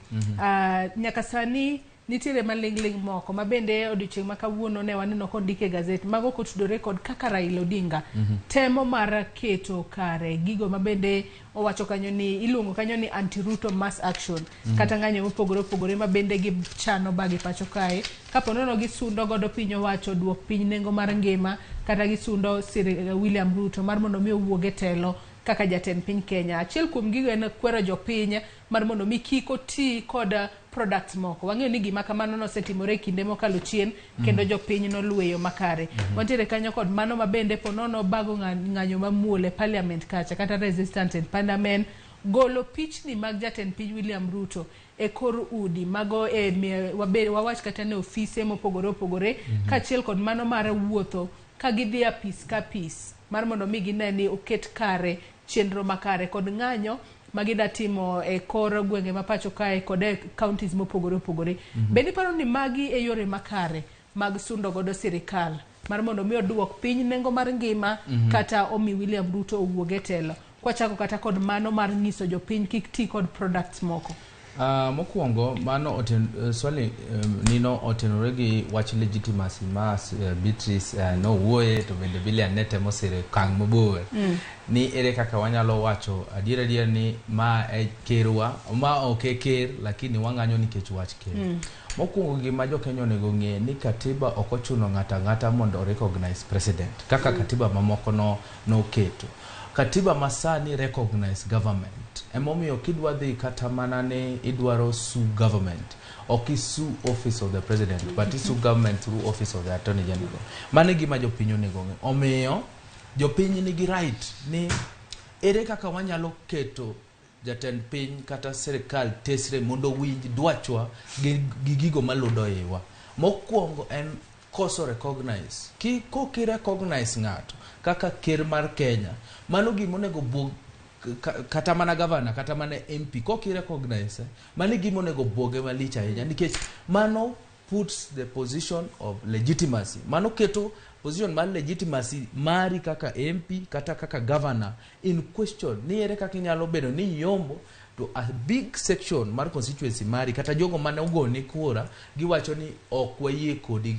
nyaka sani nitiere maling'ling moko ma bende odiochieng' ma kawuono ne waneno kondik e gazet mago kotudore kod kaka Raila Odinga temo mar keto kare gigo ma bende owacho kanyo ni iluongo kanyo ni anti-Ruto mass action kata ng'anyo mopogore opogore ma bende gichano bage pacho kae kapo nono gisundo godo piny owacho duok piny nengo mar ngima kata gisundo Sir William Ruto mar mondo mi owuog e telo kaka jatend piny Kenya. Achiel kuom gigo en kwero jopiny mar mondo mi kik oti kod products moko. Wang'eyo ni gima kamano nosetimore e kinde mokalo chien kendo jopiny nolweyo makare. Wantiere kanyo kod mano ma bende ponono bago ng'anyo mamuol e parliament kacha kata resistance in parliament golo pichni mag jatend piny William Ruto e kor udi mago e wawach kata ne ofise mopogore opogore kaachiel kod mano mar wuotho ka gidhi apis ka apis mar mondo mi gine ni oket kare chenro makare kod ng'anyo ma gida timo e kor gwenge ma pacho kae kod e counties mopogore opogore. Bende iparo ni magi e yore makare mag sundo godo sirikal mar mondo mi oduok piny nengo mar ngima kata omi William Ruto owuog e telo. Kwachako kata kod mano mar nyiso jopiny kik ti kod products moko. Mokwongo mano swali nino otenore gi wach legitimacy ma Beatrice nowuoye to bende Bilian ne temo siro e okang' mabor ni ere kaka wanyalo wacho adier adier ni ma e kerwa ma ok e ker lakini wang'anyo nikech wach ker. Mokwongo gima jokenya onego ng'e ni katiba ok ochuno ng'ato ang'ata mondo recognize president kaka katiba mamoko no noketo. Katiba masani recognize government emomiyo kidwa dhi kata mana ni idwaro sue government ok isue office of the president but isue government through office of the attorney general. Mano e gima jopiny onego ng'e. Omiyo jopiny nigi right ni ere kaka wanyalo keto jatend piny kata sirikal tesre mondo owinj dwachwa gi gigo maludo iwa. Mokwongo en koso recognize. Ki koki recognize ng'ato kaka ker mar Kenya, mano gima onego buog kata mana gavana kata mana MP koki recognize, mano e gima onego buoge malich ahinya nikech mano puts the position of legitimacy. Mano keto position mar legitimacy mari kaka MP kata kaka governor in question ni ere kaka inyalo bedo ni iyombo to a big section mar constituency mari kata jogo mane ogoni kura giwacho ni ok wayie kodi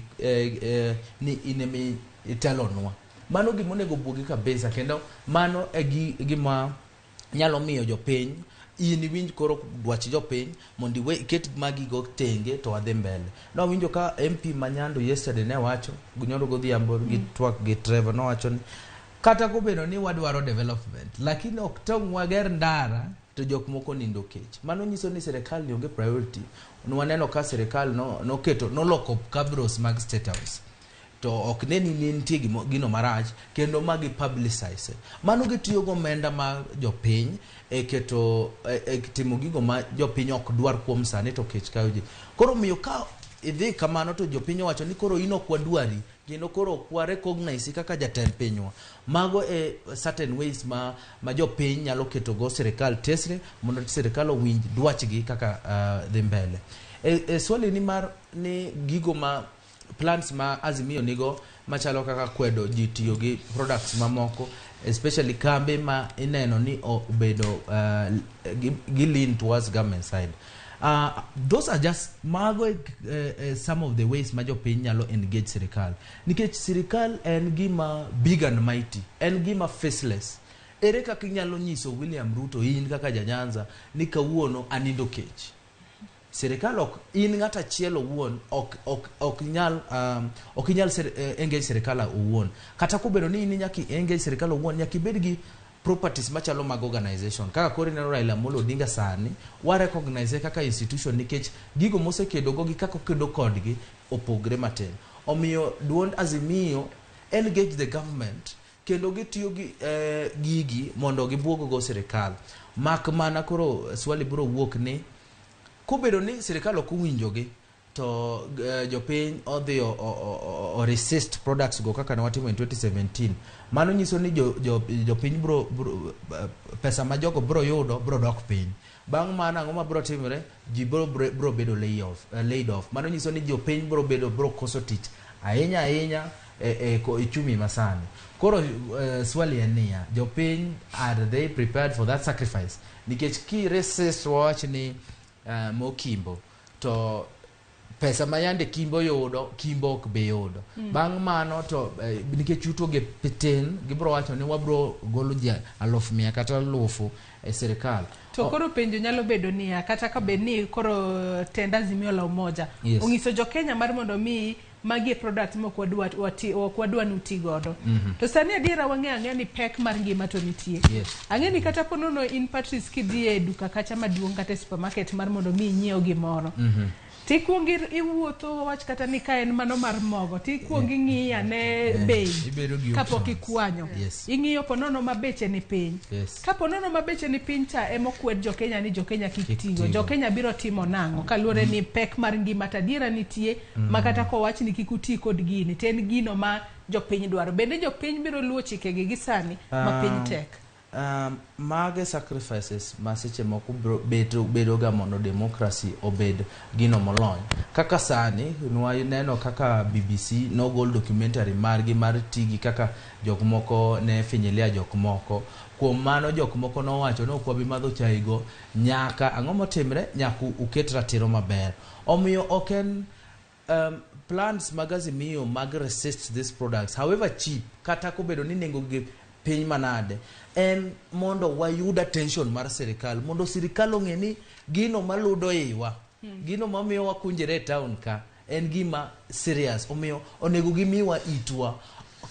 ni in ema itelonwa. Mano gima onego buogi kabisa kendo mano e gima nyalo miyo jopiny in iwinj koro dwach jopiny mondo iwe iket magigo tenge to wadhi mbele. Nawinjo ka MP ma Nyando yesterday ne wacho nyoro godhiambo gi twak gi Trevor nowacho ni kata kobedo ni wadwaro development lakini ok tong' wager ndara to jok moko nindo kech. Mano nyiso ni sirikal ni onge priority. Nwaneno ka sirikal noketo noloko cabros mag State House to ok ne ni nitie gino marach kendo ma gi publicize. Mano gitiyo gomenda mar jopiny e keto e timo gigo ma jopiny ok dwar kuom sani to kech kayo ji. Koro miyo ka idhi kamano to jopiny owacho ni koro in ok wadwari kendo koro ok wa recognize kaka jatend pinywa. Mago e certain ways ma jopiny nyalo keto go sirikal tesre mondo sirikal owinj dwachgi kaka dhi mbele. E swali ni mar ni gigo ma plans ma Azimio nigo machalo kaka kwedo ji tiyo gi products mamoko especially kambe ma ineno ni obedo gi lean towards government side. Those are just mago some of the ways ma jopiny nyalo engage sirikal nikech sirikal en gima big and mighty, en gima faceless. Ere kaka inyalo nyiso William Ruto in kaka janyanza ni kawuono anindo kech? Sirikal ok in ng'at achiel owuon ok nyal ok inyal engage sirikal owuon. Kata kobedo ni in nyaka engage sirikal owuon, nyaka ibed gi properties machalo mag organization. Kaka koro ineno Raila Amolo Odinga sani, wa recognize kaka institution nikech gigo mosekedo go gi kaka okedo kodgi opogre matin. Omiyo duond Azimio engage the government kendo gitiyo gi gigi mondo gibuog go sirikal. Mak mana koro swali biro wuok ni kobedo ni sirikal ok owinjogi to jopiny odhi o resist products go kaka ne watimo in 2017, mano nyiso ni jopiny bro pesa ma jogo bro yudo bro dok piny. Bang' mano ang'o ma bro timore? Ji bro bedo laid off. Mano nyiso ni jopiny bro bedo bro koso tich ahinya ahinya e uchumi masani. Koro swali en niya, jopiny are they prepared for that sacrifice? Nikech ki resist wawach ni mokimbo to pesa ma yande Kimbo yudo, Kimbo ok bi yudo. Bang' mano to nikech yuto gi tin, gibro wacho ni wabro golo ji 100,000 kata 1,000 e sirikal. To koro penjo nyalo bedo niya, kata ka bed ni koro tend Azimio la Umoja ong'iso jo Kenya mar mondo mi magi e product ma ok wadwa ni uti godo. To sani adiera wang'eyo ang'eya ni pek mar ngima to nitie. Ang'e ni kata ponono in Patrice kidhi e duka kacha maduong' kata e supermarket mar mondo mi inyiew gimoro. Tikuongo iwuotho wach kata ni ka en mano mar mogo tikuongo ing'iyo ane bei Ibedo gi kapok options. ikwanyo. Ing'iyo ponono ma beche ni piny. Kapo nono ma beche ni piny cha ema okwed jo Kenya ni jo Kenya kik Kik tigo. tigo. Jo Kenya biro timo nang'o kaluwore ni pek mar ngima to adiera nitie ma kata kowach ni kik uti kod gini to en gino ma jopiny dwaro. Bende jopiny biro luwo chikegi gi sani ma piny tek? Mage sacrifices ma seche moko bedo ga mondo democracy obed gino molony. Kaka sani nwaneno kaka BBC nogol documentary margi mar tigi kaka jok moko ne finyilia jok moko. Kuom mano jok moko nowacho ni ok wabi madho chai go nyaka ang'o motimre nyaka uket ratiro maber. Omiyo ok en plans mag Azimio mag resist these products, however cheap, kata kobedo ni nengo gi piny manade, en mondo wayud attention mar sirikal, mondo sirikal ong'e ni gino maludo iwa, gino mamiyo wakunjore e town ka en gima serious. Omiyo onego gimiwa itwa,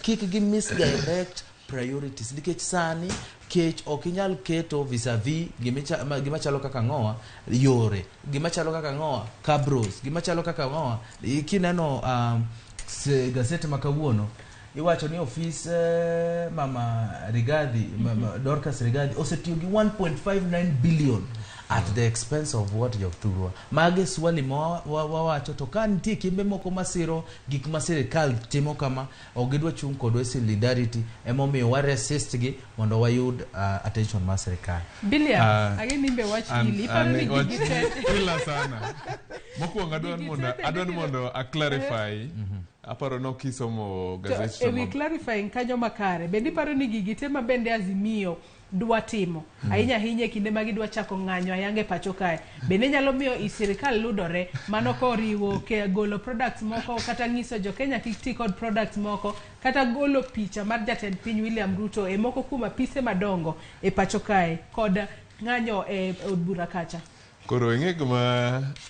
kik gi misdirect priorities, nikech sani kech ok inyal keto vis-a-vis gima chalo kaka ng'owa yore, gima chalo kaka ng'owa cabros, gima chalo kaka ng'owa. Kineno gazeti ma kawuono iwacho ni ofis mama Rigathi, mama Dorcas Rigathi osetiyo gi 1.59 billion at the expense of what? Jothurwa, mage swali ma wawacho. To ka nitie kembe moko masiro gik ma sirikal timo kama, ok gidwa chung' kodwa e solidarity, emomiyo wa resist gi mondo wayud attention mar sirikal. Biliam, ang'e ni be wach ili iparo ni wach gigi te thriller sana. Mokwongo adwa Gigi mondo te adwa bende mondo a clarify. Aparo no kisomo To gazeti e to wi clarifying kanyo makare, bende iparo ni gigi te ma bende Azimio dwa timo ahinya ahinya e kinde ma gidwa chako ng'anyo ayanga e pacho kae, bende nyalo miyo i sirikal ludore mano koriwo ke golo products moko, kata nyiso jo Kenya kik ti kod products moko, kata golo picha mar jatend piny William Ruto e moko kuom apise madongo e pacho kae, kod ng'anyo e od bura kacha? Koro ing'e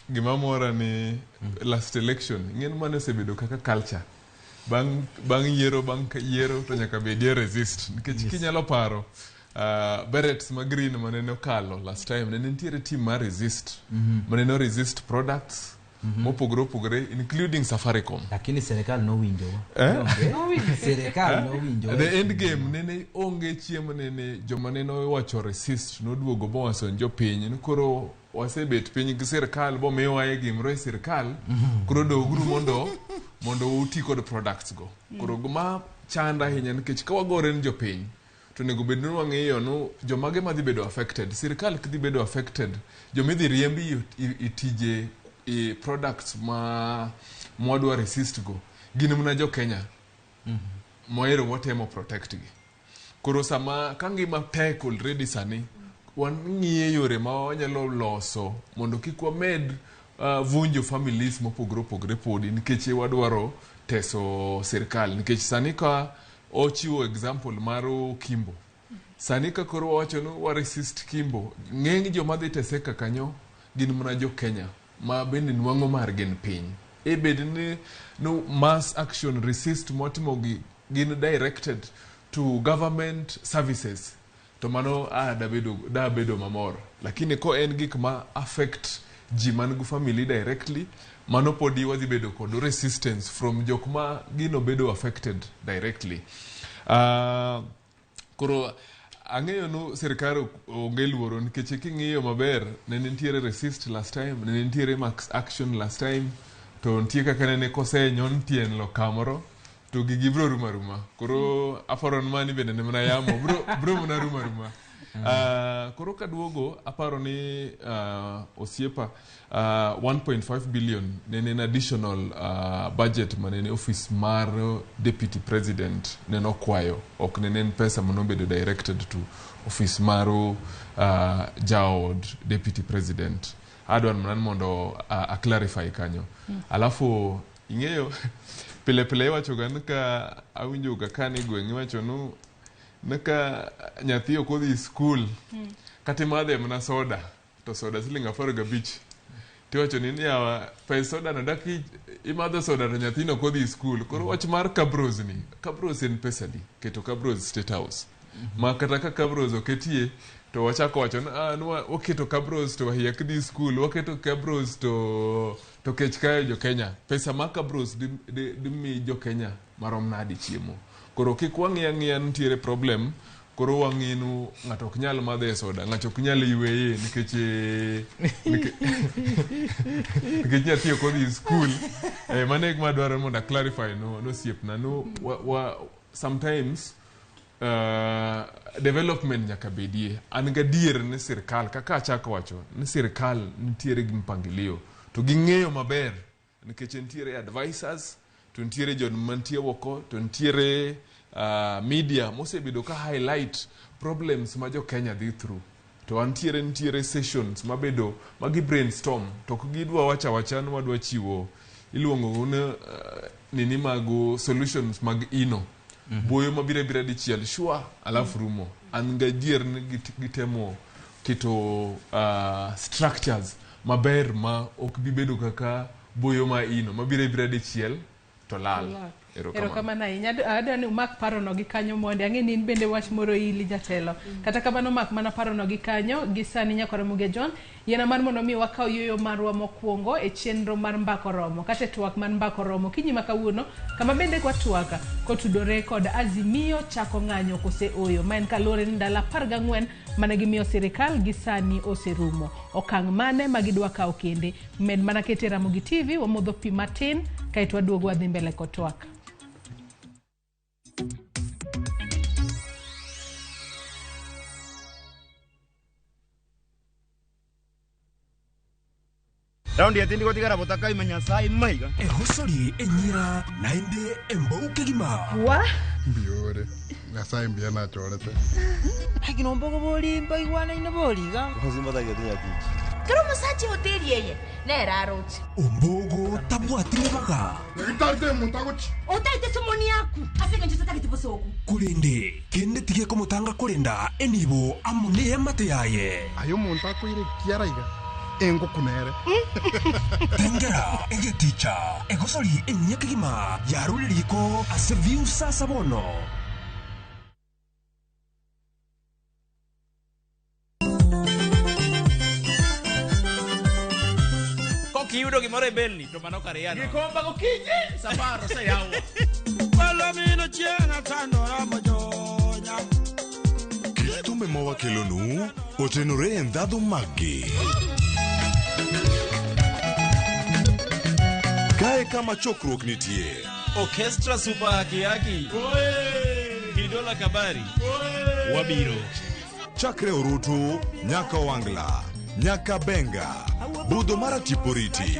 gima mora ni last election, ing'e ni mano osebedo kaka culture. Bang' yiero, bang' yiero to nyaka bedie resist. Nikech kinyalo paro berets ma green manene okalo last time, ne nitiere team mar resist. Manene o resist products mopogore opogore, including Safaricom. Lakini serikal nowinjowa. Eh? Onge. Serikal nowinjowa. The end game nene onge chiemo, nene joma nene owacho resist noduogo mowacho ni jopiny ni koro wasebet piny gi sirikal bomiwa e gimoro e sirikal, koro doguru mondo uti kod products go. Koro gima chanda ahinya, nikech ka wagore ni jopiny to onego bed ni wang'iyo no jomage madhi bedo affected. Sirikal kidhi bedo affected, jomidhi riembi i tije i products ma mwadwa resist go gin mana jo Kenya mohero watemo protect gi. Koro sama ka ngima tek already sani, wang'iye yore ma wanyalo loso mondo kik wamed vunjo families mopogore opogore podi nikech wadwaro teso sirikal. Nikech sani ka ochiwo example mar Kimbo, sani ka koro wawacho ni wa resist Kimbo, ng'eny joma dhi teseka kanyo gin mana jo Kenya ma bende nwang'o margi ni piny. E bed ni no mass action resist motimo gi gin directed to government services, to mano dabedo mamor. Lakini ko en gik ma affect ji man go family directly, mano podi wadhi bedo kod resistance from jok ma gino bedo affected directly. Koro ang'eyo nu sirikal onge luoro, nikech king'iyo maber ne nitiere resist last time, ne nitiere mass action last time, to nitie kaka nene kosenyon tienlo kamoro to gigi biro rumo aruma. Koro aparo ni mani bende ne mana yamo biro mana rumo aruma. Koro kaduogo aparo ni osiepa, 1.5 billion nene en additional budget manene office mar deputy president nene okwayo, ok nene en pesa manobedo directed to office mar jaod deputy president. Adwa mana ni mondo a clarify kanyo. Alafu ing'eyo pile pile iwacho ga ni ka awinjo ga ka ni gweng' iwacho ni ka nyathi ok odhi skul kata imadhe mana soda to soda siling 15, tiwacho ni yawa, pes soda no dak imadho soda to nyathino ok odhi skul. Koro wach mar Cabros ni, Cabros en pesa di keto Cabros State House, ma kata ka Cabros oketie to wachako wacho ni ah, waketo Cabros to wahia kidhi skul, waketo Cabros to kech kayo jo Kenya. Pesa ma Cabros di mi jo Kenya marom nadi chiemo? Koro kik wang'i ang'iya nitiere problem, koro wang'i nu ng'ato ok nyal madhe soda, ng'ato ok nyal yweye nikech nyathi ok odhi skul. Mano e gima adwaro mondo a clarify no osiepna no wa, sometimes Development nyaka bedie. An gadier ni sirkal, kaka achako wacho, ni sirkal nitiere gi mpangilio to ging'eyo maber nikech nitiere advisors to nitiere jod mantie oko to nitiere media mosebedo ka highlight problems ma jo Kenya dhi through to antiere nitiere sessions mabedo magi brainstorm to ok gidwa wacho awacha ni wadwa chiwo iluongo ni nini mag solutions mag ino boyo mabiro abira dichiel shwa alafu rumo. An gadier ni gitemo keto structures maber ma ok bi bedo kaka boyo ma ino mabiro abira dichiel to lal. Erokamano. Erokamano ahinya. Adwa ni umak parono gi kanyo mondi. Ang'e ni in bende wach moro ili jatelo. Kata kamano mak mana parono gi kanyo gi sani nyakwar Ramogi Ajwang'. Yiena mar mondo mi wakaw yueyo marwa mokwongo e chenro mar Mbaka Oromo kata e twak mar Mbaka Oromo kinyi ma kawuono kama bende kwatwak kotudore kod Azimio chako ng'anyo kose oyo. Ma en kaluwore ni ndalo 14 mane gimiyo sirikal gi sani oserumo. Okang' mane ma gidwa kawo kende. Med mana kete Ramogi TV wamodho pi matin kaeto waduogo wadhi mbele kod twak. Raundi etindi gotigara botakaima Nyasaye maiga. Ehosori enyira naende embou kegima. Wa? Mbiore. Nyasaye mbiya nachorete. Hakino mbogo boli mbaigwana ine boliga. Kero musachi hoteli yeye. Nera aroche. Ombogo tabwati mibaga. Nyagitarite muntagochi. Otaite somoni yaku. Asega nje tatagete bosoku. Kurende kende tige komutanga kurenda enibo amune emate yaye. Ayo muntu akoire kiaraiga. Engo kunere. Tengera egeticha egosori enyekigima yaruriko ase view sasa bono. Kiyudo gimoro e belni to mano kare yano. Gikomba gokinyi safar oseyawo. Palomino chieng' atandora mojonya. Kit thumbe ma wakelonu otenore e ndhadhu maggi. Kae kama chokruok nitie. Orchestra Super Haki Haki. Kidola Kabari. Wabiro. Chakre Orutu nyaka Wangla, nyaka Benga. Budho mara Tiporiti.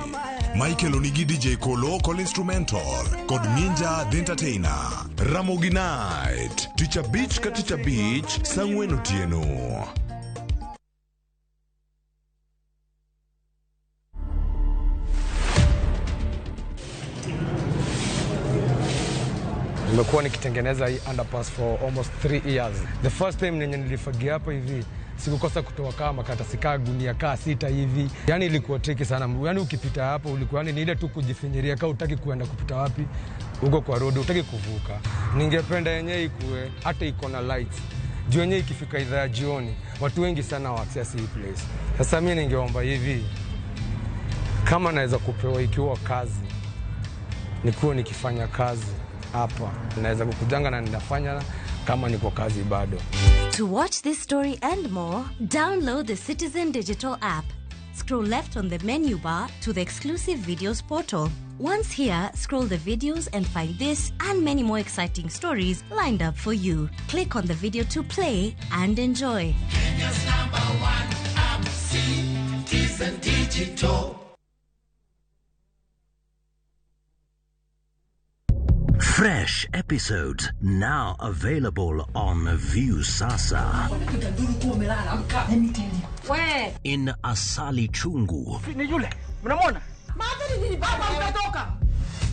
Michael Onigi DJ Kolo Kol Instrumental kod Ninja The Entertainer. Ramogi Night. Tich abich ka tich abich saa ang'wen otieno. Nimekuwa nikitengeneza hii underpass for almost 3 years. The first time nenye nilifagia hapa hivi sikukosa kutoa kama karatasi kaa gunia kaa 6 hivi. Yani ilikuwa tricky sana. Yani ukipita hapo ulikuwa yani ni ile tu kujifinyiria kama hutaki kuenda kupita wapi huko kwa road, hutaki kuvuka. Ningependa yenyewe ikuwe hata iko na lights. Juu yenyewe ikifika idhaa ya jioni watu wengi sana wa access hii place. Sasa mimi ningeomba hivi kama naweza kupewa ikiwa kazi nikuwe nikifanya kazi hapa naweza kukujanga na ninafanya kama niko kazi bado. To watch this story and more, download the Citizen Digital app. Scroll left on the menu bar to the exclusive videos portal. Once here, scroll the videos and find this and many more exciting stories lined up for you. Click on the video to play and enjoy. Kenya's #1 app, Citizen Digital. Fresh episodes now available on Viusasa. In Asali Chungu,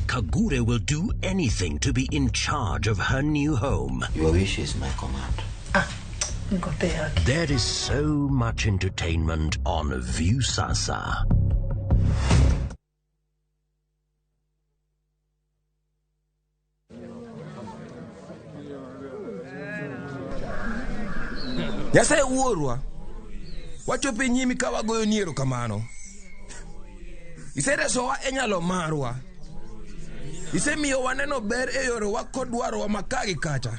Kagure will do anything to be in charge of her new home. Your wish is my command. There is so much entertainment on Viusasa. Nyasaye wuorwa, wachopo e nyimi ka wagoyoni erokamano. Iseresowa e nyalo marwa. Isemiyo waneno ber e yorewa kod dwarowa ma ka gi kacha.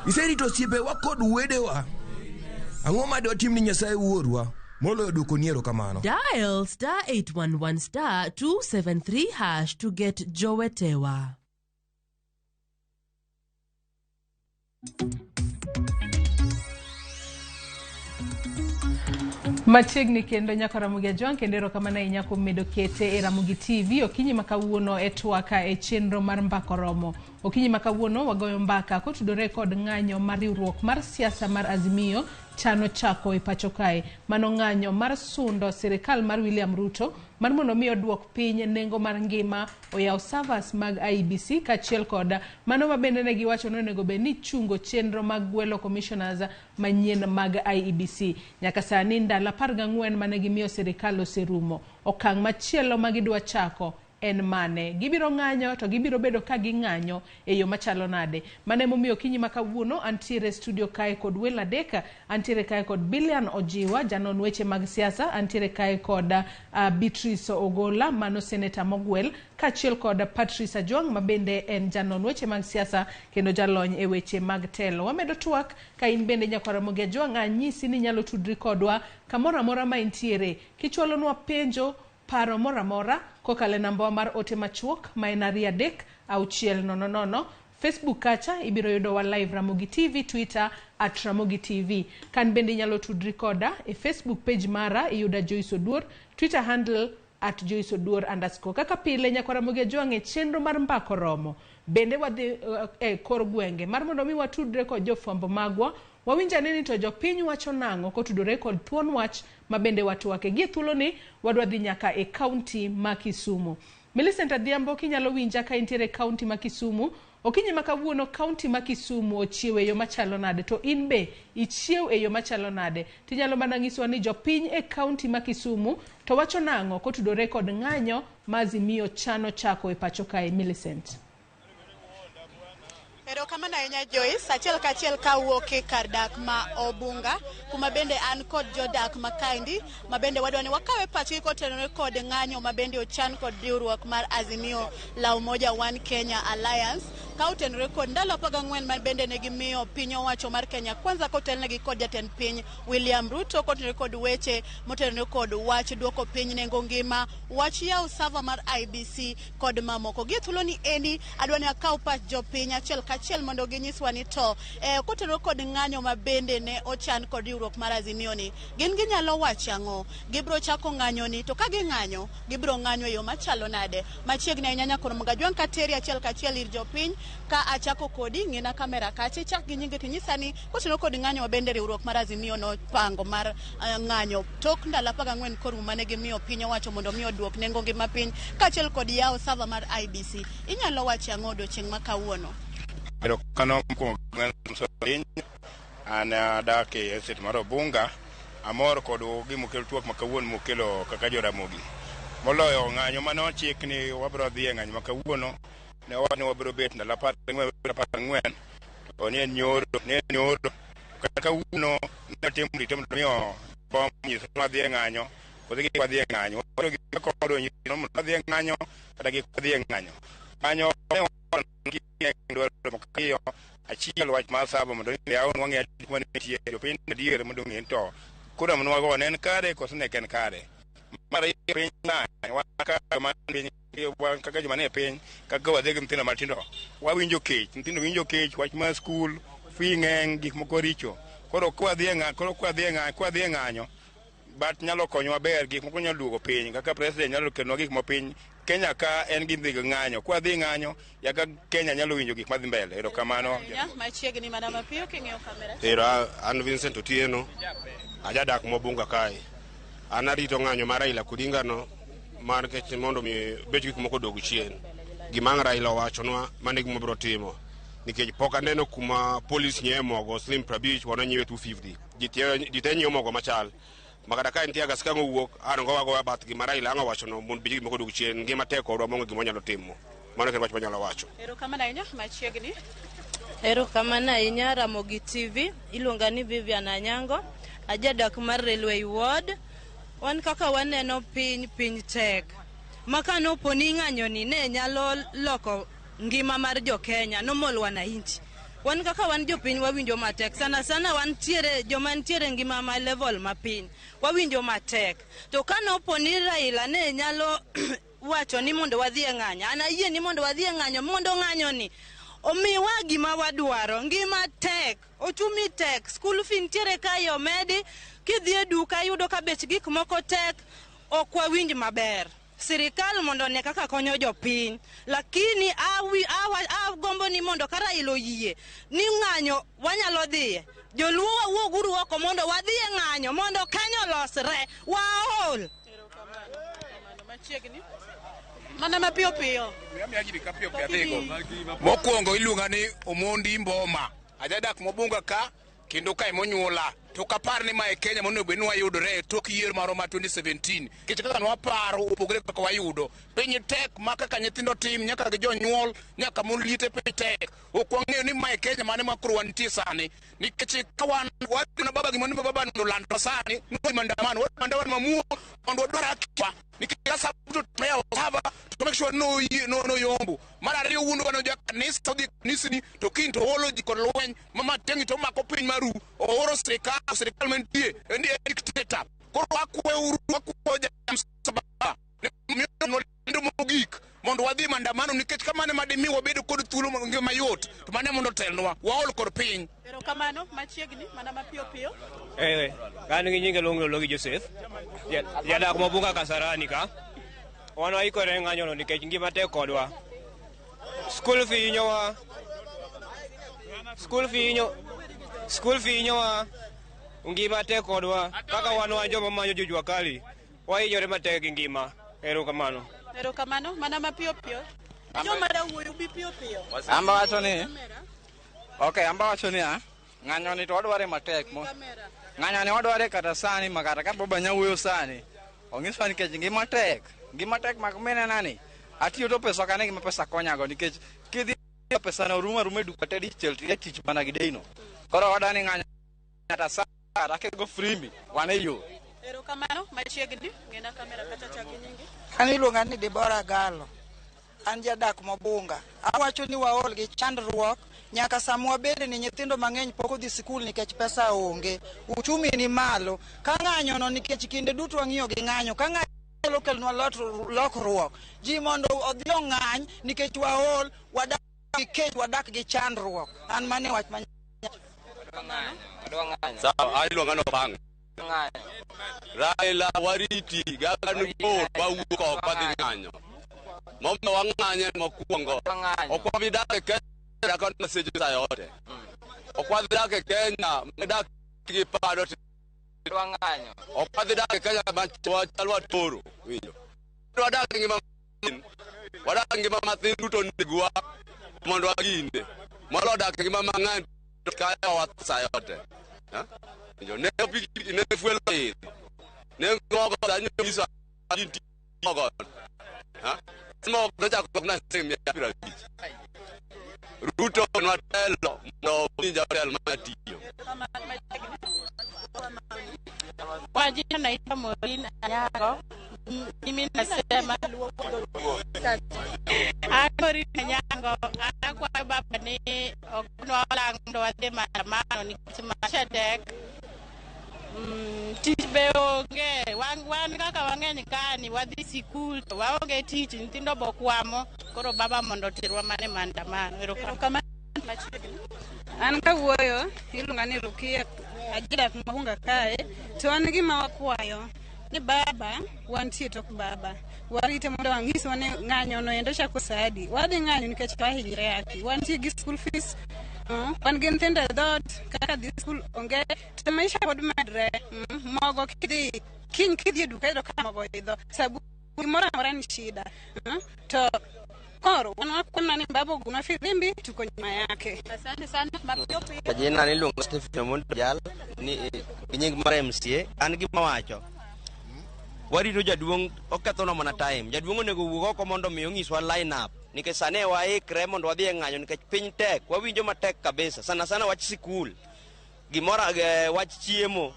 Iserito osiepewa kod wedewa. Ang'o ma dwatim ni Nyasaye wuorwa moloyo dwokoni erokamano? Dial star 811 star 273 hash to get Jowetewa. Machiegni kendo nyaka Ramogi Ajwang' kendo erokamano ahinya kuom medo kete e Ramogi TV okinyi ma kawuono e twaka e chenro mar Mbaka Oromo. Okinyi ma kawuono wagoyo mbaka kotudore kod ng'anyo mar riwruok mar siasa mar Azimio chano chako e pacho kae. Mano ng'anyo mar sundo sirikal mar William Ruto mar mondo mi oduok piny nengo mar ngima, oyaw servers mag IEBC kaachiel kod mano ma bende ne giwacho ni onego bed ni chungo chenro mag gwelo commissioners manyien mag IEBC. Nyaka sani ndalo 14 mane gimiyo sirikal oserumo. Okang' machielo ma gidwa chako en mane? Gibiro ng'anyo to gibiro bedo ka ging'anyo e yo machalo nade? Mano emomiyo okinyi ma kawuono antiere e studio kae kod welo adek. Antiere kae kod Billian Ojiwa, janon weche mag siasa. Antiere kae kod Beatrice Ogola, mano seneta mogwel, kaachiel kod Patrice Ajwang' ma bende en janon weche mag siasa kendo jalony e weche mag telo. Wamedo twak ka in bende nyakwar Ramogi Ajwang' anyisi ni inyalo tudri kodwa kamoro amora ma intiere kichwalonwa penjo, paro moro amora kokalo e nambawa mar ote machuok ma en 2 3 6 0 0. Facebook kacha ibiro yudowa live Ramogi TV, Twitter at Ramogi TV. Kan bende inyalo tudri koda e Facebook page mara iyuda Joyce Oduor, Twitter handle at Joyce Oduor underscore. Kaka pile nyakwar Ramogi Ajwang' e chenro mar Mbaka Oromo bende wadhi e kor gwenge mar mondo mi watudre kod jofwambo magwa wawinj ane ni to jopiny wacho nang'o kotudore kod thuon wach ma bende watwake. Gie thuoloni wadwa dhi nyaka e kaunti ma Kisumu. Millicent Adhiambo kinyalo winja ka intiere e kaunti ma Kisumu. Okinyi ma kawuono kaunti ma Kisumu ochiew e yo machalo nade to in be ichiew e yo machalo nade? Tinyalo mana nyisowa ni jopiny e kaunti ma Kisumu to wacho nang'o kotudore kod ng'anyo ma Azimio chano chako e pacho kae. Millicent. Erokamano ahinya Joyce, achiel kachiel kawuok e kar dak ma Obunga, kuma bende an kod jodak ma kaendi, ma bende wadwa ni wakawe pachgi kotenore kod ng'anyo ma bende ochan kod riwruok mar Azimio la Umoja One Kenya Alliance, ka otenore kod ndalo 14 ma bende ne gimiyo piny owacho mar Kenya Kwanza kotelnegi kod jatend piny William Ruto kotenore kod weche motenore kod wach duoko piny nengo ngima, wach yawo server mar IEBC kod mamoko. Gie thuoloni endi adwa ni akaw pach jopiny achiel kachiel mondo ginyiswa ni to kotenore kod ng'anyo ma bende ne ochan kod riwruok mar Azimio ni, gin ginyalo wacho ang'o? Gibiro chako ng'anyo ni to ka ging'anyo, gibiro ng'anyo e yo machalo nade? Machiegni ahinya nyakoro Mogajwang' kateri achiel kachiel ir jopiny ka achako kodi ng'ina kamera kacha ichak gi nyingi tinyisa ni kotenore kod ng'anyo ma bende riwruok mar Azimio nopango mar ng'anyo tok ndalo 14 korumo mane gimiyo piny owacho mondo mi oduok nengo ngima piny kaachiel kod yawo server mar IEBC. Inyalo wacho ang'o odiochieng' ma kawuono? Erokamano mokwongo piny. An adak e estate mar Obunga. Amor kod gimokelo twak ma kawuono mokelo kaka joramogi. Moloyo ng'anyo mane ochik ni wabiro dhi e ng'anyo ma kawuono. Ne owach ni wabiro bet ndalo 14 to ne en nyoro, ne en nyoro. Kata kawuono ne otimo rito mondo mi bom nyiso ni wadhi e ng'anyo, koso kik wadhi e ng'anyo. Wacho gi kodo nyiso mondo wadhi e ng'anyo kata kik wadhi e ng'anyo. Ng'anyo ne dwaro ariyo achiel wach mar sabo mondo yaw wang'e kuma nitie jopiny adier mondo ong'e to kura manwago ne en kare koso ne ok en kare. Mar ariyo piny wan kaka joma piny wan kaka joma nie piny kaka wadhi gi nyithindo matindo wawinjo kech nyithindo winjo kech wach mar skul fee ng'eny gik moko richo koro kwadhi e ng'a koro kwadhi e ng'a kwadhi e ng'anyo but nyalo konyowa ber gik moko nyalo duogo piny kaka president nyalo kelonwa gik moko piny Kenya ka en gi dhi ng'anyo kwadhi ng'anyo yaka Kenya nyalo winjo gik madhi mbele erokamano Machiegni mana mapiyo king'iyo kamera. Ero an Vincent Otieno, ajadak Mobunga kae. An arito ng'anyo mar Raila Odinga no mar kech mondo mi bech gik moko odog chien. Gima ang' Raila owachonwa mano e gima obiro timo. Nikech pok aneno kuma polis nyiewe mogo siling 50 wan wanyiewe 250. Ji te nyiewo mogo machal. Makata ka nitie agas ka ang' owuok an gowa agoya bath gima Raila ang' owachono mondo bech gik moko odog chien. Ngima tek kodwa maonge gima wanyalo timo. Mano e wach manyalo wacho. Erokamano ahinya machiegni. Erokamano ahinya Ramogi TV. Iluonga ni Vivian Anyango. Ajadak mar Railway Ward. Wan kaka waneno piny, piny tek. Ma kanopo ni ng'anyo ni ne nyalo loko ngima mar jo Kenya, nomol wananchi. Wan kaka wan jopiny wawinjo matek. Sana sana wantiere, joma nitiere ngima ma level mapiny. Wawinjo matek. To kanopo ni Raila ne nyalo wacho ni mondo wadhi e ng'anyo. An ayie ni mondo wadhi e ng'anyo, mondo ng'anyo ni Omiwa gima wadwaro, ngima tek, ochumi tek, school fee nitiere kae omedi, kidhi e duka iyudo ka bech gik moko tek, ok wawinj maber. Sirikal mondo one kaka konyo jopiny, lakini agombo ni mondo ka Raila oyie ni ng'anyo wanyalo dhiye. Joluo wawuoguru oko mondo wadhi e ng'anyo mondo Kenya olosre, waol. Machiegni. Mana mapiyo piyo. Mokwongo iluonga ni Omondi Mboma. Ajadak Mobunga ka kendo kae monyuola. To kapar ni mae Kenya monego bed ni wayudore tok yiero marwa ma 2017. Nikech kaka nwaparo opogore kaka wayudo. Piny tek ma kaka nyithindo tim nyaka gi jonyuol nyaka mon liete piny tek. Ok wang'eyo ni mae Kenya mane ma koro wantie sani. Nikech ka wan wadhi na baba gima ni baba nolando sani ni maandamano wadhi maandamano mamuol mondo wadwar haki wa. Nikech ka to yawo sava to make sure no no yombo. Mar ariyo wuondo wan jo kanisa odhi kanisni to kiny to olo ji kod lweny ma Matiang'i to mako piny maru ooro sirikal mantie en dictator. Koro wakwayo wakwayo jamsaba lendo mogik mondo wadhi maandamano nikech kamano ema dimi wabedo kod thuolo ngima mayot to mano mondo otelnwa waol kod piny. Erokamano machiegni mana mapiyo piyo. An gi nyinge luongo Logi Joseph. Jadak Mobunga Kasarani ka. Wan waikore ng'anyono nikech ngima tek kodwa. School fee hinyowa. School fee hinyowa. Ngima tek kodwa. Kaka wan wan joma manyo jua kali. Wahinyore matek gi ngima. Erokamano. Erokamano mana mapiyo piyo. Joma da wuoyo bi piyo piyo. Amba wacho ni. Okay, amba wacho ni ng'anyo ni to wadware matek mo. Ng'anyo ni wadware kata sani makata ka baba nyawuoyo sani. Onyiswa nikech ngima tek. Ngima tek mak mene nani. Atiyo to pesa kane gima pesa konyago nikech kidhi pesa no rumo rumo e duka te dichiel to tich mana gi deino. Koro wadani ng'anyo kata sa kata go frimbi wan e yo. Erokamano machiegni ng'ena kamera kata chaki nyingi. An iluonga ni Deborah Galo. An jadak Mobunga. Awacho ni waol gi chandruok nyaka sama wabede ni nyithindo mang'eny pok odhi sikul nikech pesa onge. Uchumi ni malo. Ka ng'anyo no nikech kinde duto wang'iyo gi ng'anyo. Ka ng'anyo kelonwa lokruok. Ji mondo odhi ong'any nikech waol, wadak gi kech, wadak gi chandruok. An mane wach ma Sawa, iluonga ni Opanga. Raila wariti gaganu bor wawuok oko wadhi ng'anyo. Momiyo wang'anye mokwongo. Ok wabi dak e Kenya kod seche sa yote. Ok wadhi dak e Kenya madak gi pado. Ok wadhi dak e Kenya machal watoro. Winjo. Wadak ngima mathin. Wadak ngima mathin duto negowa mondo wagine. Molo dak ngima mang'eny to kaya wa sa yote. Winjo. Ne piki ne fuel idho. Ne mogo danyo nyiso ji mogo. Mogo nochako na siling 150. Ruto nwatelo mondo owinj hotel matiyo. Kwa jina naitwa Maureen Anyango. Mimi nasema Maureen Anyango akwayo baba ni oknwa olang' mondo wadhi e maandamano nikech maisha tek. Tich be onge, wan kaka wang'eny kani wadhi sikul to waonge tich, nyithindo bo kwamo, koro baba mondo oterwa mana e maandamano. Erokamano. An kawuoyo iluonga ni Rukia, ajadak Mabunga kae, to an gima wakwayo ni baba wantie tok baba warite mondo wang'iswa ni ng'anyo no endo chako saa adi. Wadhi ng'anyo nikech wahinyre haki, wantie gi school fees, wan gi nyithindo e dhoot kaka dhi skul onge to maisha pod medre. Mogo kidhi kiny kidhi e duka iyudo ka mogo oidho, sabun gimoro amora ni shida. To koro wan wakwana ni baba ogonwa firimbi tuko nyuma yake. Asante sana mapiyo piyo. Kwa jina niluongo Stephen Omondi Jal ni gi nying mar MCA. An gima wacho warito jaduong' okethonwa mana time. Jaduong' onego wuog oko mondo mi onyiswa line up nikech sani waikre mondo wadhi e ng'anyo nikech piny tek, wawinjo matek kabisa, sana sana wach sikul, gimoro wach chiemo,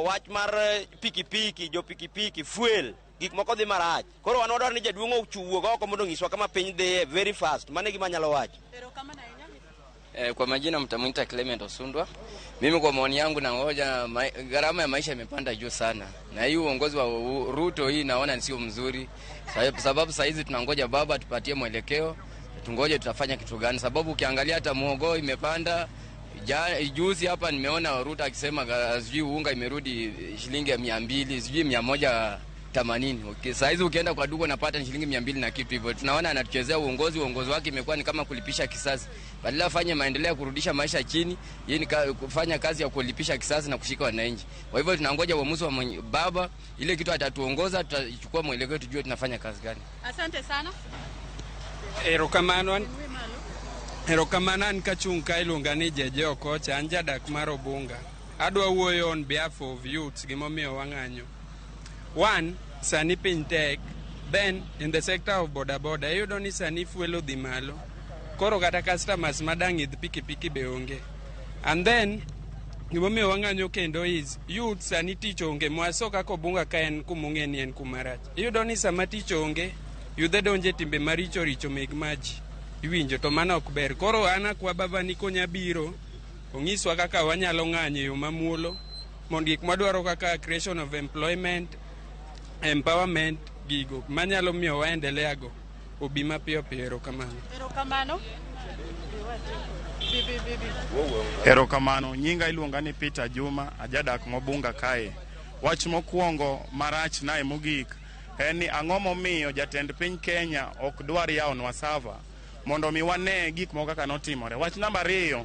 wach mar pikipiki, jo pikipiki, fuel, gik moko dhi marach. Koro wan wadwaro ni jaduong' owuog oko mondo onyiswa kama piny dhiye very fast. Mano e gima anyalo wacho. Kwa majina mtamuita Clement Osundwa. Mimi kwa maoni yangu nangoja gharama ya maisha imepanda juu sana. Na hii uongozi wa Ruto hii naona sio mzuri. Sababu saa hizi tunangoja baba tupatie mwelekeo. Tungoje tutafanya kitu gani, sababu ukiangalia hata muhogo imepanda. Juzi hapa nimeona Ruto akisema sijui unga imerudi shilingi ya 200, sijui 180. Okay, saa hizi ukienda kwa duka unapata ni shilingi 200 na kitu hivyo. Tunaona anatuchezea uongozi, uongozi wake imekuwa ni kama kulipisha kisasi. Badala afanye maendeleo ya kurudisha maisha chini, yeye ni kufanya kazi ya kulipisha kisasi na kushika wananchi. Kwa hivyo tunangoja uamuzi wa baba, ile kitu atatuongoza, tutachukua mwelekeo tujue tunafanya kazi gani. Asante sana. Erokamano. Erokamano an kachung' ka iluonga ni Jeje Okocha, an jadak mar Obunga. Adwa wuoyo on behalf of youths gimomiyo wang'anyo. One, sani piny tek. Then, in the sector of boda boda, iyudo ni sani fuel odhi malo. Koro kata customers madang' idh pikipiki be onge. And then, gimomiyo wang'anyo kendo is youth sani tich onge. Mwaso kaka Obunga ka en kumong'e ni en kumarach. Iyudo ni sama tich onge, yudhe donje timbe maricho richo meg maji. Iwinjo to mano ok ber. Koro an akwa baba ni konya biro onyiswa kaka wanyalo ng'anyo e yo mamuolo mondo gik mwadwaro kaka creation of employment, empowerment, gigo manyalo miyo waendelea go obi mapiyo piyo. Erokamano. Erokamano. Bibi, bibi. Erokamano, nyinga iluonga ni Peter Juma, ajadak Mobunga kae. Wach mokwongo marach nae mogik en ni ang'o momiyo jatend piny Kenya ok dwar yawonwa sava mondo mi wane gik moko kaka notimore. Wach namba 2,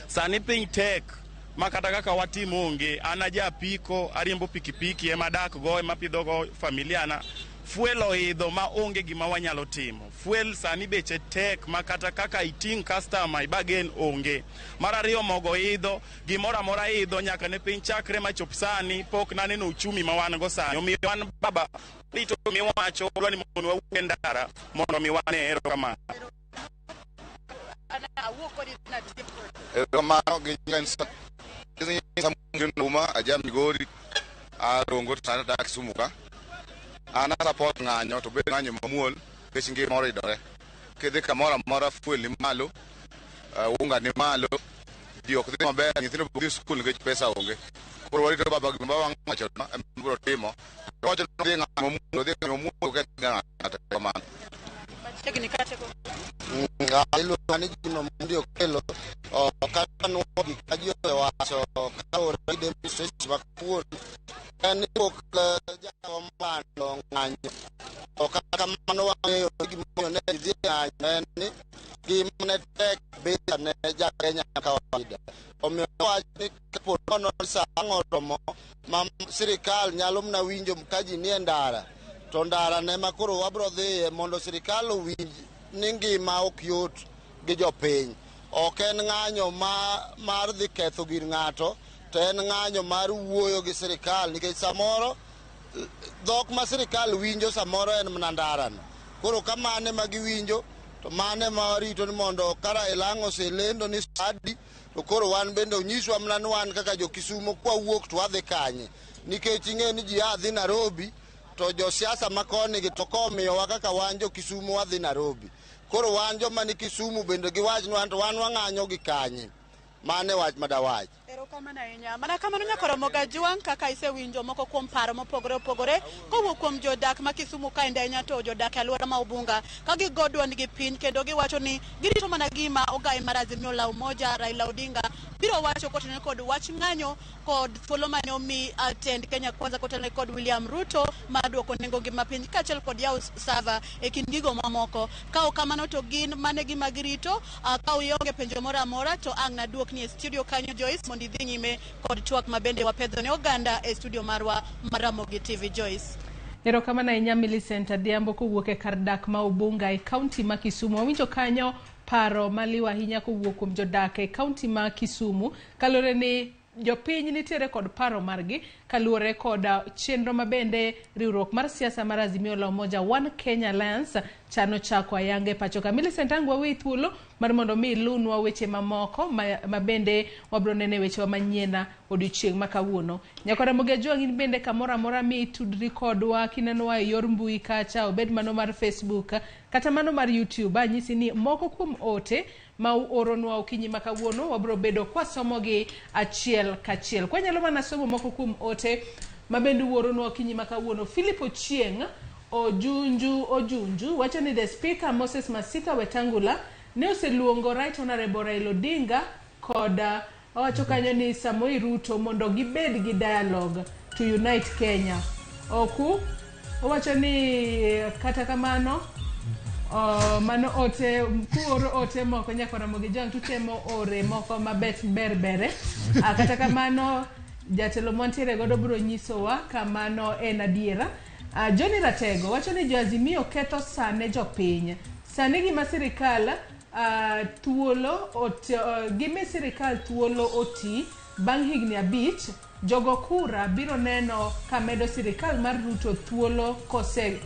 sani piny tek ma kata kaka watim onge. An aja apiko, ariembo pikipiki ema adak go, ema pidho go familia na. Fuel oidho ma onge gima wanyalo timo. Fuel sani beche tek ma kata kaka iting' customer ibagen onge. Mar ariyo, mogo idho, gimoro amora idho nyaka ne piny chakre machop sani pok naneno uchumi ma wan go sani. Omiyo wan baba rito miwacho dwa ni mondo wawuog e ndara mondo mi wane. Erokamano. Erokamano gi nyinga Numa aja Migori arongo to sani adak Kisumu ka. An a support ng'anyo to bed ng'anyo mamuol nikech ngima oridore. Kidhi kamoro amora fuel ni malo, unga ni malo, ji ok dhi maber, nyithindo ok dhi skul nikech pesa onge. Koro warito baba gima baba wacho no ema biro timo. To wacho ni odhi ng'anyo mamuol, odhi ng'anyo mamuol oketh ng'ato kamano. Machiegni kate go. Iluonga ni Jim Omondi Okello. Kaka nuo gik ma ji osewacho kaluwore gi demonstration ma kawuono en ni pok jakom bando ng'anyo. To kata kamano wang'eyo ni gimomiyo ne gidhi e ng'anyo en ni ngima ne tek kabisa ne ja Kenya kawaida. Omiyo wach ni kapo nono ni sa ang' oromo ma sirikal nyalo mana winjo ka ji nie ndara to ndara ne ma koro wabro dhiye mondo sirikal owinj ni ngima ok yot gi jopiny. Ok en ng'anyo mar dhi ketho gir ng'ato, to en ng'anyo mar wuoyo gi sirikal nikech samoro dhok ma sirikal winjo samoro en mana ndarano. Koro ka mane ma giwinjo to mane ma warito ni mondo ka Raila ang' oselendo ni sadi to koro wan bende onyiswa mana ni wan kaka jo Kisumo kwawuok to wadhi kanye. Nikech ing'e ni ji a dhi Nairobi to josiasa ma koni gi to komiyowa kaka wan jo Kisumo wadhi Nairobi. Koro wan joma ni Kisumu bende giwach ni wan to wan wang'anyo gi kanye. Mano e wach madawach. Erokamano ahinya. Mana kamano nyakoro Mogajwang' kaka isewinjo moko kuom paro mopogore opogore kowuok kuom jodak ma Kisumu kaendi ahinya to jodak e alwora ma Ubunga ka gigo duondgi piny kendo giwacho ni girito mana gima ogai mar Azimio la Umoja Raila Odinga biro wacho kotenore kod wach ng'anyo kod thuolo mane omi tend Kenya Kwanza kotenore kod William Ruto mar duoko nengo ngima piny kaachiel kod yawo sava e kind gigo mamoko. Ka ok kamano to gin mane gima girito. Ka ionge penjo moro amora to ang' naduokni e studio kanyo Joyce mondo idhi nyime kod twak mabende wapedho ne oganda e studio marwa mar Ramogi TV. Joyce. Erokamano ahinya Millicent Adhiambo kowuok e kar dak ma Ubunga e kaunti ma Kisumu. Wawinjo kanyo paro maliw ahinya kowuok kuom jodak e kaunti ma Kisumu kaluwore ni jopiny nitiere kod paro margi kaluwore kod chenro mabende riwruok mar siasa mar Azimio la Umoja One Kenya Alliance chano chako ayanga e pacho ka. Millicent, ang' waweyi thuolo mar mondo mi ilunwa weche mamoko mabende wabro nene wechewa manyien odiochieng' ma kawuono. Nyakora Mogajwang' in bende kamoro amora mi itudri kodwa kinenowa e yor mbui kacha, obed mano mar Facebook kata mano mar YouTube. Anyisi ni moko kuom ote ma uoronwa okinyi ma kawuono wabro bedo kwasomogi achiel kachiel. Kwanyalo mana somo moko kuom ote ma bende uoronwa okinyi ma kawuono. Philip Ochieng' Ojunju Ojunju wacho ni the speaker Moses Masika Wetangula ne oseluongo Right Honorable Raila Odinga kod owacho kanyo ni Samoei Ruto mondo gibed gi dialogue to unite Kenya. Oku owacho ni kata kamano mano ote kuoro ote moko nyaka Ramogi Jwang' tutemo ore moko mabet ber bere. Kata kamano jatelo mwantiere godo biro nyisowa kamano en adiera. Johnny Ratego wacho ni jo Azimio ketho sane jopiny. Sani gima sirikal thuolo gimi sirikal thuolo oti bang' higni 5 jogo kura biro neno ka medo sirikal mar Ruto thuolo kose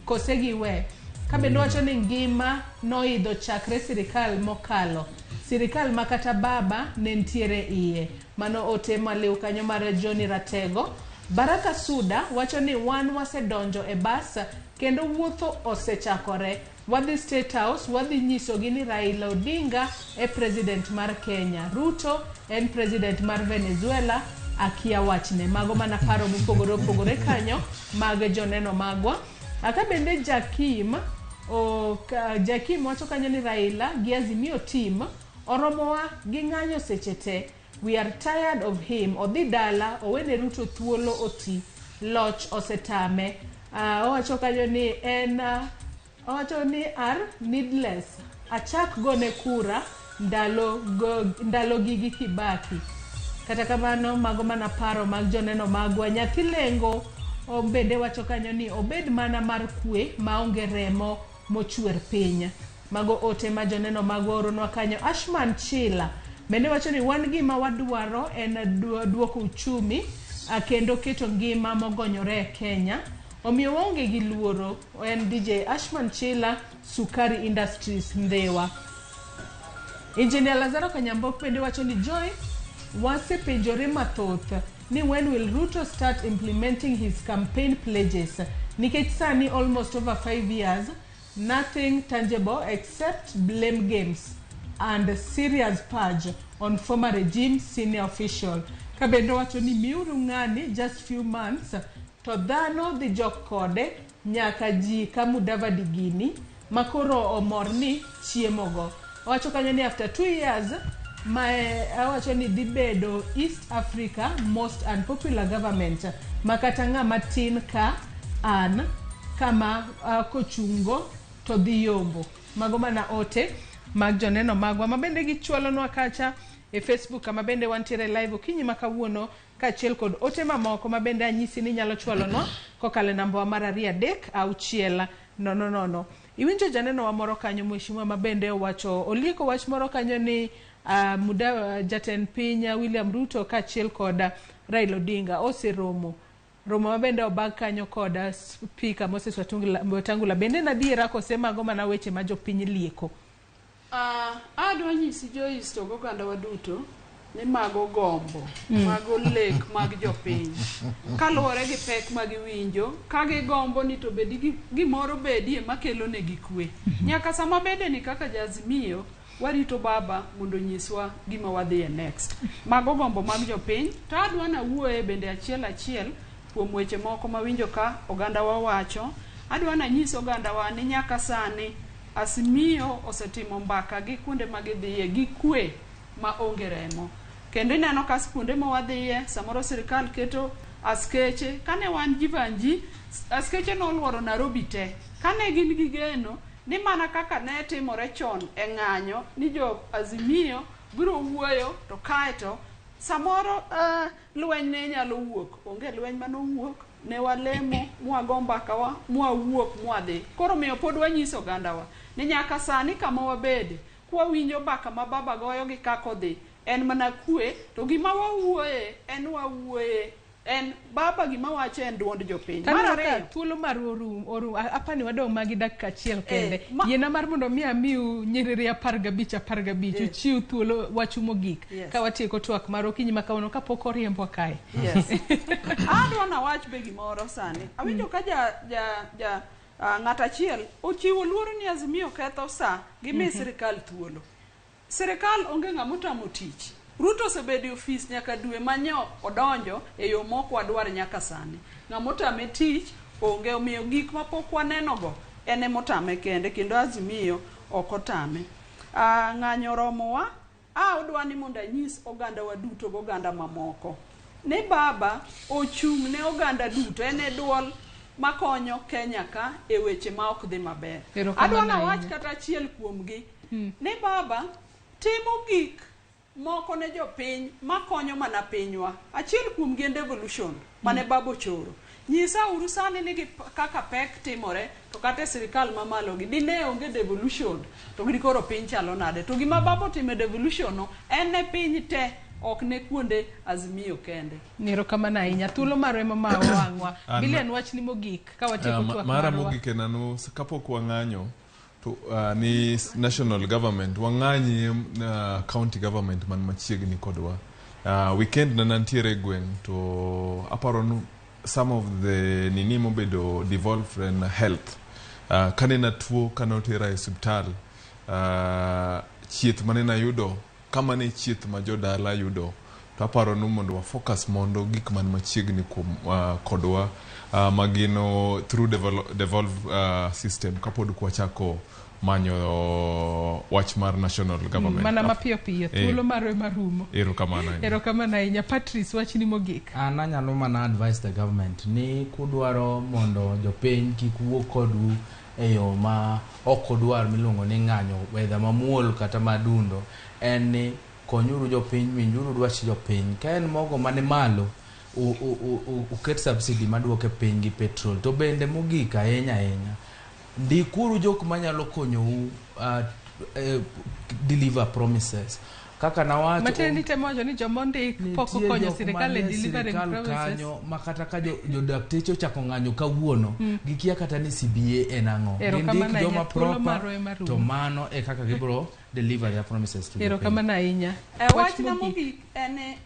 kose giwe. Ka bende wacho ni ngima noidho chakre sirikal mokalo. Sirikal ma kata baba ne nitiere iye. Mano ote maliw kanyo mar Johnny Ratego. Baraka Suda wacho ni wan wasedonjo e bas kendo wuotho osechakore. Wadhi State House, wadhi nyisogi ni Raila Odinga e president mar Kenya. Ruto en president mar Venezuela, akia wachne. Mago mana paro mopogore opogore kanyo mag joneno magwa. Aka bende Jakim, Jakim wacho kanyo ni Raila gi Azimio team oromowa gi ng'anyo seche te. We are tired of him. Odhi dala, owene Ruto thuolo oti. Loch osetame. Owacho kanyo ni en owacho ni are needless. Achak gone kura ndalo gi Kibaki. Kata kamano mago mana paro mag joneno magwa. Nyathi Lengo bende wacho kanyo ni obed mana mar kwe maonge remo mochwer piny. Mago ote ma joneno magwa oronwa kanyo. Ashman Chila bende wacho ni wan gima wadwaro en duoko uchumi kendo keto ngima mogonyore e Kenya. Omiyo waonge gi luoro. En DJ Ashman Chila, Sukari Industries, Ndhiwa. Engineer Lazaro Kanyambok bende wacho ni Joy, wasepenjore mathoth ni when will Ruto start implementing his campaign pledges? Nikech sani almost over 5 years, nothing tangible except blame games and serious purge on former regime senior official. Ka bende wacho ni miuru ng'ani just few months to dhano dhi jok kode nyaka ji ka Mudavadi gini makoro omor ni chiemogo. Owacho kanyo ni after 2 years owacho ni dhi bedo East Africa most unpopular government makata ng'ama tin ka an kama kochungo to dhi yombo. Mago mana ote mag joneno magwa mabende gichwalonwa kacha e Facebook kama bende wantiere live okinyi ma kawuono kaachiel kod ote mamoko mabende anyisi ni nyalo chwalonwa kokalo e namba mar 2 3 6 0 0. Iwinjo janeno wa moro kanyo mheshimiwa mabende owacho olieko wach moro kanyo ni muda jatend piny William Ruto kaachiel kod Raila Odinga oseromo romo mabende obag kanyo kod Speaker Moses Wetangula. Bende en adiera kose mago mana weche ma jopiny lieko? Adwa nyisi Joyce to goganda waduto ni mago gombo, mago lek mag jopiny. Kaluwore gi pek ma giwinjo, ka gigombo ni to bedi gimoro bedie makelo negi kwe. Nyaka sama bede ni kaka Jaazimio, warito baba mondo nyiswa gima wadhiye next. Mago gombo mag jopiny, to adwa nawuoye bende achiel achiel kuom weche moko mawinjo ka oganda wa wacho. Adwa nanyis oganda wa ni nyaka sani Azimio osetimo mbaka gi kuonde ma gidhiye gi kwe ma onge remo. Kendo ineno ka kuonde ma wadhiye, samoro sirikal keto askeche. Kane wan Jivanji, askeche noluoro Nairobi te. Kane gin gi geno ni mana kaka ne timore chon e ng'anyo ni jo Azimio biro wuoyo to kaeto samoro lweny ne nyalo wuok. Onge lweny manowuok, ne walemo, mwago mbakawa, mwawuok, mwadhi. Koro miyo pod wanyiso ogandawa ni nyaka sani kama wabede, kwawinjo mbaka ma baba goyo gi kaka odhi, en mana kwe, to gima wawuoye en wawuoye en baba gima wacho en duond jopiny. Mar ariyo, thuolo mar oru apani wadong' magi dakika achiel kende. Yiena mar mondo mi amiu nyiriri 15 15 uchiw thuolo wachu mogik ka watieko twak mar okinyi ma kawuono kapok oriembwa kae. Yes. Adwa nawach be gimoro sani. Awinjo ka ja ng'at achiel ochiwo luoro ni Azimio ketho sa gimi sirikal thuolo. Sirikal onge ng'ama otamo tich. Ruto osebedo e ofis nyaka dwe manyo odonjo e yo mok wadwar nyaka sani. Ng'ama otame tich onge omiyo gik mapok wanenogo en emotame kende kendo Azimio ok otame. Ng'anyo oromowa, a odwa ni mondo anyis ogandawa duto goganda mamoko ni baba ochung' ne oganda duto en e duol makonyo Kenya ka e weche ma ok dhi maber. Erokamano Adwa nawach ahinya. kata achiel kuomgi ni baba timo gik moko ne jopiny makonyo mana pinywa. Achiel kuomgi en devolution mane baba ochoro. Nyisa uru sani ni gi kaka pek timore to kata e sirikal mamalo gi dine onge devolution to gidi koro piny chalo nade. To gima baba otimo e devolution no en ne piny te ok ne kuonde Azimio kende. Erokamano ahinya. Thuolo marwa ema ma wang'wa. An- Bilian wachni mogik ka watieko twak Mara marwa. mogik en anu kapok wang'anyo to ni national government wang'anyi county government man machiegni kodwa. Weekend na nantiere e gweng' to aparo ni some of the nini mobedo devolved en health. Kane natuo kane otera e osiptal chieth mane nayudo kama ne chieth ma jodala yudo to aparo ni mondo wa focus mondo gik man machiegni kuom kodwa magino through devolve system kapod kwachako manyo wach mar national government. Mana mapiyo piyo thuolo marwa ema rumo. Erokamano ahinya. Erokamano ahinya. Patrice wachni mogik. An anyalo mana advise the government ni kudwaro mondo jopiny kik wuo kodu e yo ma ok udwar miluongo ni ng'anyo whether mamuol kata madundo en ni konyuru jopiny winjuru dwach jopiny ka en mogo mane malo uket subsidy maduoke piny gi petrol to bende mogik ahinya ahinya ndikuru jok manyalo konyou deliver promises kaka nawacho Matiende ni temo wacho ni joma ondik pok nitie okonyo jok sirikal e manie delivering sirikal promises. kanyo ma kata ka jodakteche ochako ng'anyo kawuono gikia kata ni CBA en ang'o Erokamano gindik ahinya, joma thuolo proper marwa ema rumo. to mano e kaka gibiro deliver their promises to jopiny. Erokamano ahinya. E Wach wachna mogik. mogik en ni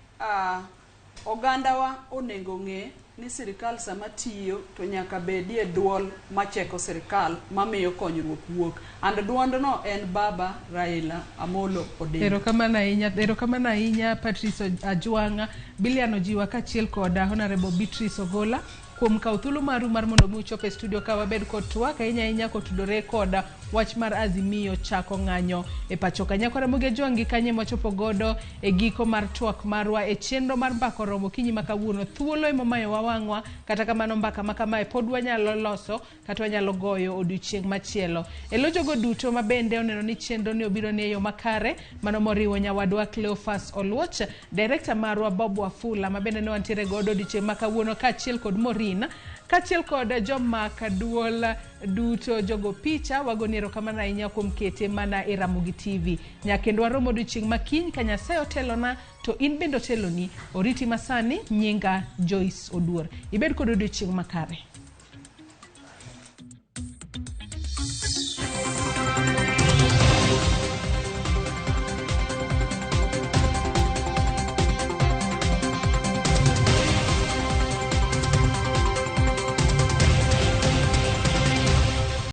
ogandawa onego ng'e ni sirikal sama tiyo to nyaka bedie duol macheko sirikal mamiyo konyruok wuok. And duondno en Baba Raila Amolo Odinga. Erokamano ahinya, erokamano ahinya Patrice Ajwang'a, Bilian Ojiwa kaachiel kod Honorable Beatrice Ogola kuom kawo thuolo maru mar mondo mi uchop e studio ka wabed kod twak ahinya ahinya kotudore kod wach mar Azimio chako ng'anyo e pacho ka. Nyakwa Ramogi Ajwang' gi kanye mwachopo godo e giko mar twak marwa e chenro mar mbaka oromo okinyi ma kawuono. Thuolo ema omayowa wang'wa, kata kamano mbaka ma kamae pod wanyalo loso kata wanyalo goyo odiochieng' machielo. E lo jogo duto ma bende oneno ni chenro ni obiro ni e yo makare, mano moriwo nyawadwa Cleophas Oluoch, director marwa Bob Wafula ma bende ne wantiere godo odiochieng' ma kawuono kaachiel kod Maureen, kaachiel kod jomak duol duto jogo picha wagoni erokamano ahinya kuom kete mana e Ramogi TV. Nyakendo waromo odiochieng' ma kiny ka Nyasaye otelona to in bende oteloni. Oriti masani, nyinga Joyce Oduor. Ibed kod odiochieng' makare.